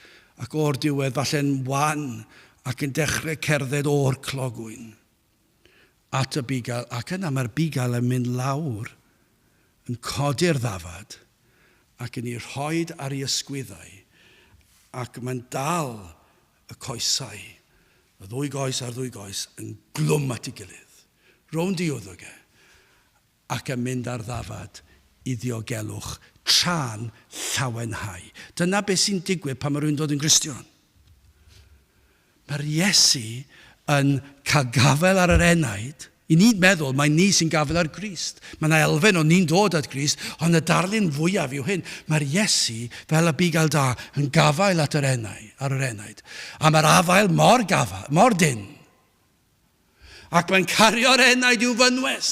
ac o'r diwedd falle'n wan ac yn dechrau cerdded o'r clogwyn. at y bugail, ac yna mae'r bugail yn mynd lawr, yn codi'r ddafad, ac yn ei rhoid ar ei ysgwyddau, ac mae'n dal y coesau, y ddwy goes a'r ddwy goes, yn glwm at ei gilydd, rownd ei wddwg e, ac yn mynd â'r ddafad i ddiogelwch tra'n llawenhau. Dyna beth sy'n digwydd pan mae rhywun dod yn Gristion. Mae'r Iesu yn cael gafael ar yr enaid. I ni'n meddwl mae ni sy'n gafael ar Grist. Mae yna elfen o ni'n dod at Grist, ond y darlun fwyaf yw hyn. Mae'r Iesu, fel y bugail da, yn gafael at yr enau, ar yr enaid. A mae'r afael mor gafael, mor dynn. Ac mae'n cario'r enaid i'w fynwes.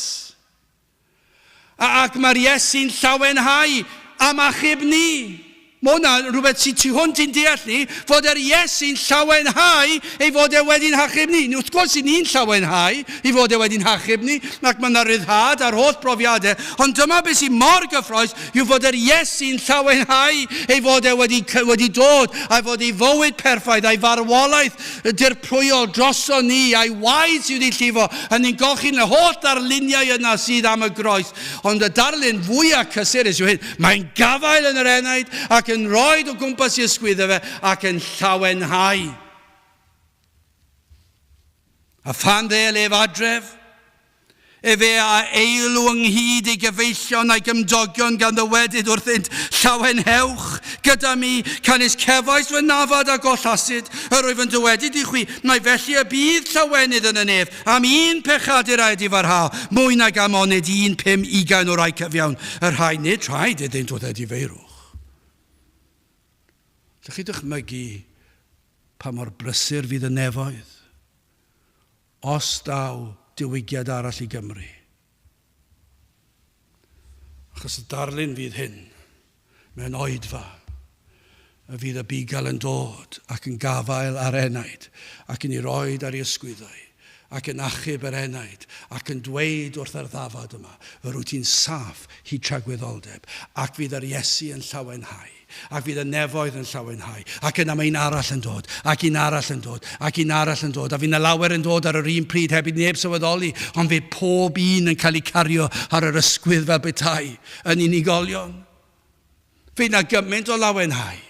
Ac mae'r Iesu'n llawenhau am achub ni. Mae hwnna rhywbeth sy'n tu hwnt i'n deall ni, fod yr Iesu'n llawenhau ei fod e wedi'n hachub ni. Wrth gwrs, i ni'n llawenhau ei fod e wedi'n hachub ni, ac mae yna ryddhad a'r holl brofiadau, ond dyma beth sy'n mor gyffroes, yw fod yr Iesu'n llawenhau ei fod e wedi, wedi dod, a'i fod ei fywyd perffaith, a'i farwolaeth dirprwyol droson ni, a'i waed sydd wedi llifo, a ni'n golchi'n y holl ddarluniau yna sydd am y groes. Ond y darlun fwyaf cysurus yw hyn, mae'n gafael yn yr enaid ac yn rhoid o gwmpas i ysgwyddau fe ac yn llawenhau. A phan ddêl ef adref, Efe a eilw ynghyd ei gyfeillion a'i gymdogion gan ddywedyd wrthynt, Llawenhewch gyda mi, canys cefais fy nafad a gollasid. Yr wyf yn dywedyd i chwi, mai felly y bydd llawenydd yn y nef am un pechadur a edifarhao, mwy nag am onid un 50 o rai cyfiawn, y rhai nid rhaid iddynt wrth edifeirwch. Llwch chi dychmygu pa mor brysur fydd y nefoedd? Os daw diwygiad arall i Gymru. Achos y darlun fydd hyn, mewn oedfa, y fydd y bugail yn dod ac yn gafael ar enaid, ac yn ei roed ar ei ysgwyddau, ac yn achub yr enaid, ac yn dweud wrth yr ddafad yma, yr wyt ti'n saff hyd tragwyddoldeb, ac fydd yr Iesu yn llawenhau. Ac fydd y nefoedd yn llawenhau. Ac yna mae un arall yn dod, ac un arall yn dod, ac un arall yn dod, a fydd 'na lawer yn dod ar yr un pryd heb i neb sylweddoli, ond fydd pob un yn cael eu cario ar yr ysgwydd fel petai yn unigolion. Fydd 'na gymaint o lawenhau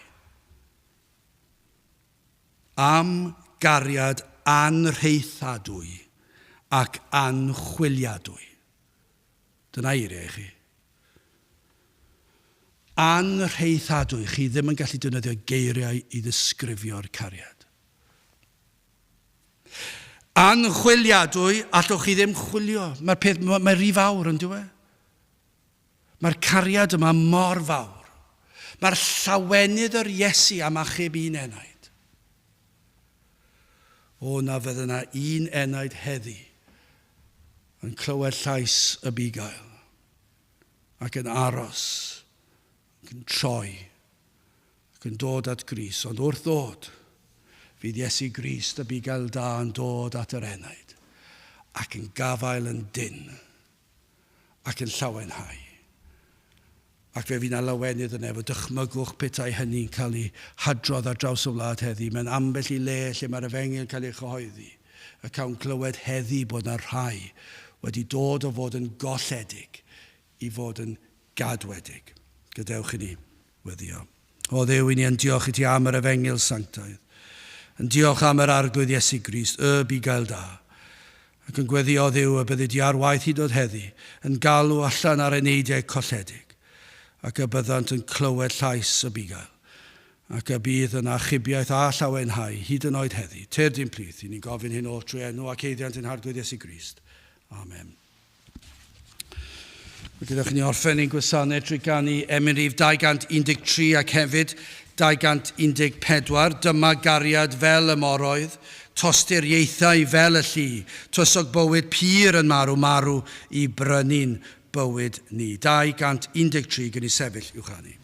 am gariad anrheithadwy. ac anchwiliadwy. Dyna eiriau i chi. Anrheithadwy, chi ddim yn gallu defnyddio geiriau i ddisgrifio'r cariad. Anchwiliadwy, allwch chi ddim chwilio. Mae'r peth, mae rhy fawr yn dyw e. Mae'r cariad yma mor fawr. Mae'r llawenydd yr Iesu am achub un enaid. O, na fydde yna un enaid heddi yn clywed llais y bugail ac yn aros, ac yn troi, ac yn dod at Grist. Ond wrth ddod, fydd Iesu Grist y bugail da yn dod at yr enaid ac yn gafael yn dynn ac yn llawenhau. Ac fe fydd 'na lawenydd yn efo. Dychmygwch petai hynny'n cael ei hadrodd ar draws y wlad heddi. Mewn ambell i le lle mae'r efengyl yn cael ei chyhoeddi, y cawn glywed heddi bod 'na rhai wedi dod o fod yn golledig i fod yn gadwedig. Gadewch i ni weddïo. O Dduw, i ni yn diolch i ti am yr efengyl sanctaidd. Yn diolch am yr Arglwydd Iesu Grist, y bugail da. Ac yn gweddio, Dduw, y byddi di ar waith hyd yn oed heddi, yn galw allan ar eneidiau colledig, ac y byddant yn clywed llais y bugail, ac y bydd yn achubiaeth a llawenhau hyd yn oed heddi. Tyrd i'n plith, i ni'n gofyn hyn oll trwy enw ac haeddiant ein Harglwydd Iesu Grist. Amen. Gadewch i ni orffen ein gwasanaeth drwy ganu emyn rhif 213 ac hefyd 214. Dyma gariad fel y moroedd, tosturiaethau fel y llu, tywysog bywyd pur yn marw, marw i brynu'n bywyd ni. 213 gen i sefyll i'w chanu.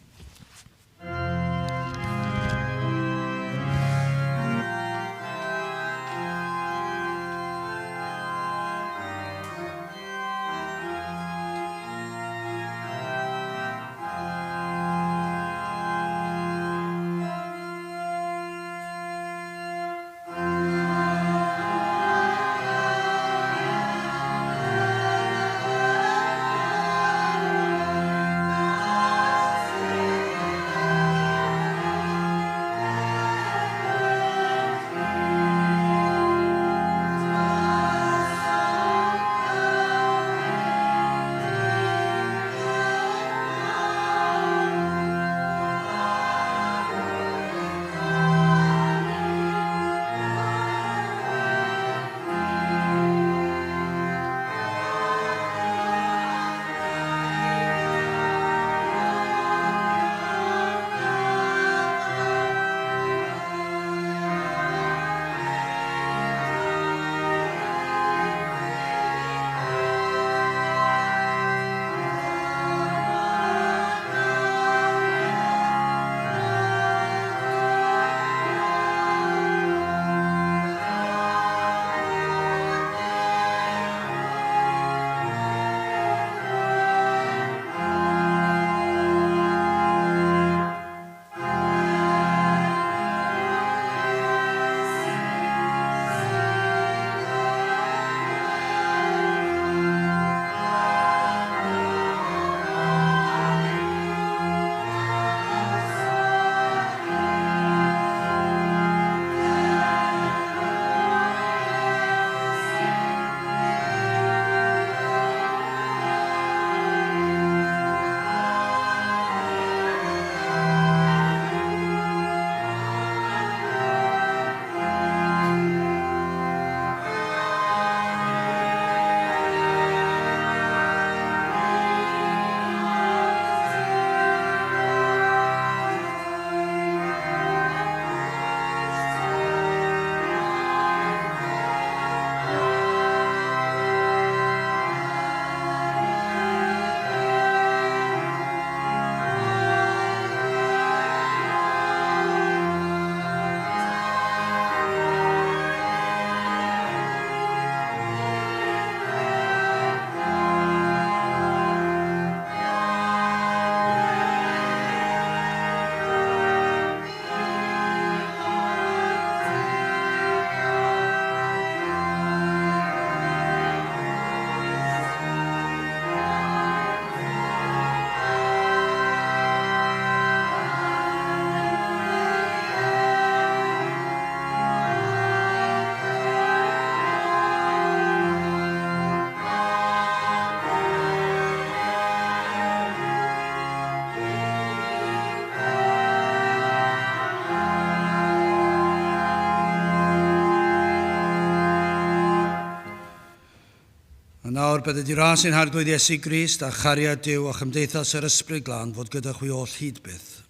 bydded i ras ein Harglwydd Iesu Grist a chariad Duw a chymdeithas yr Ysbryd Glân fod gyda chwi oll hyd byth.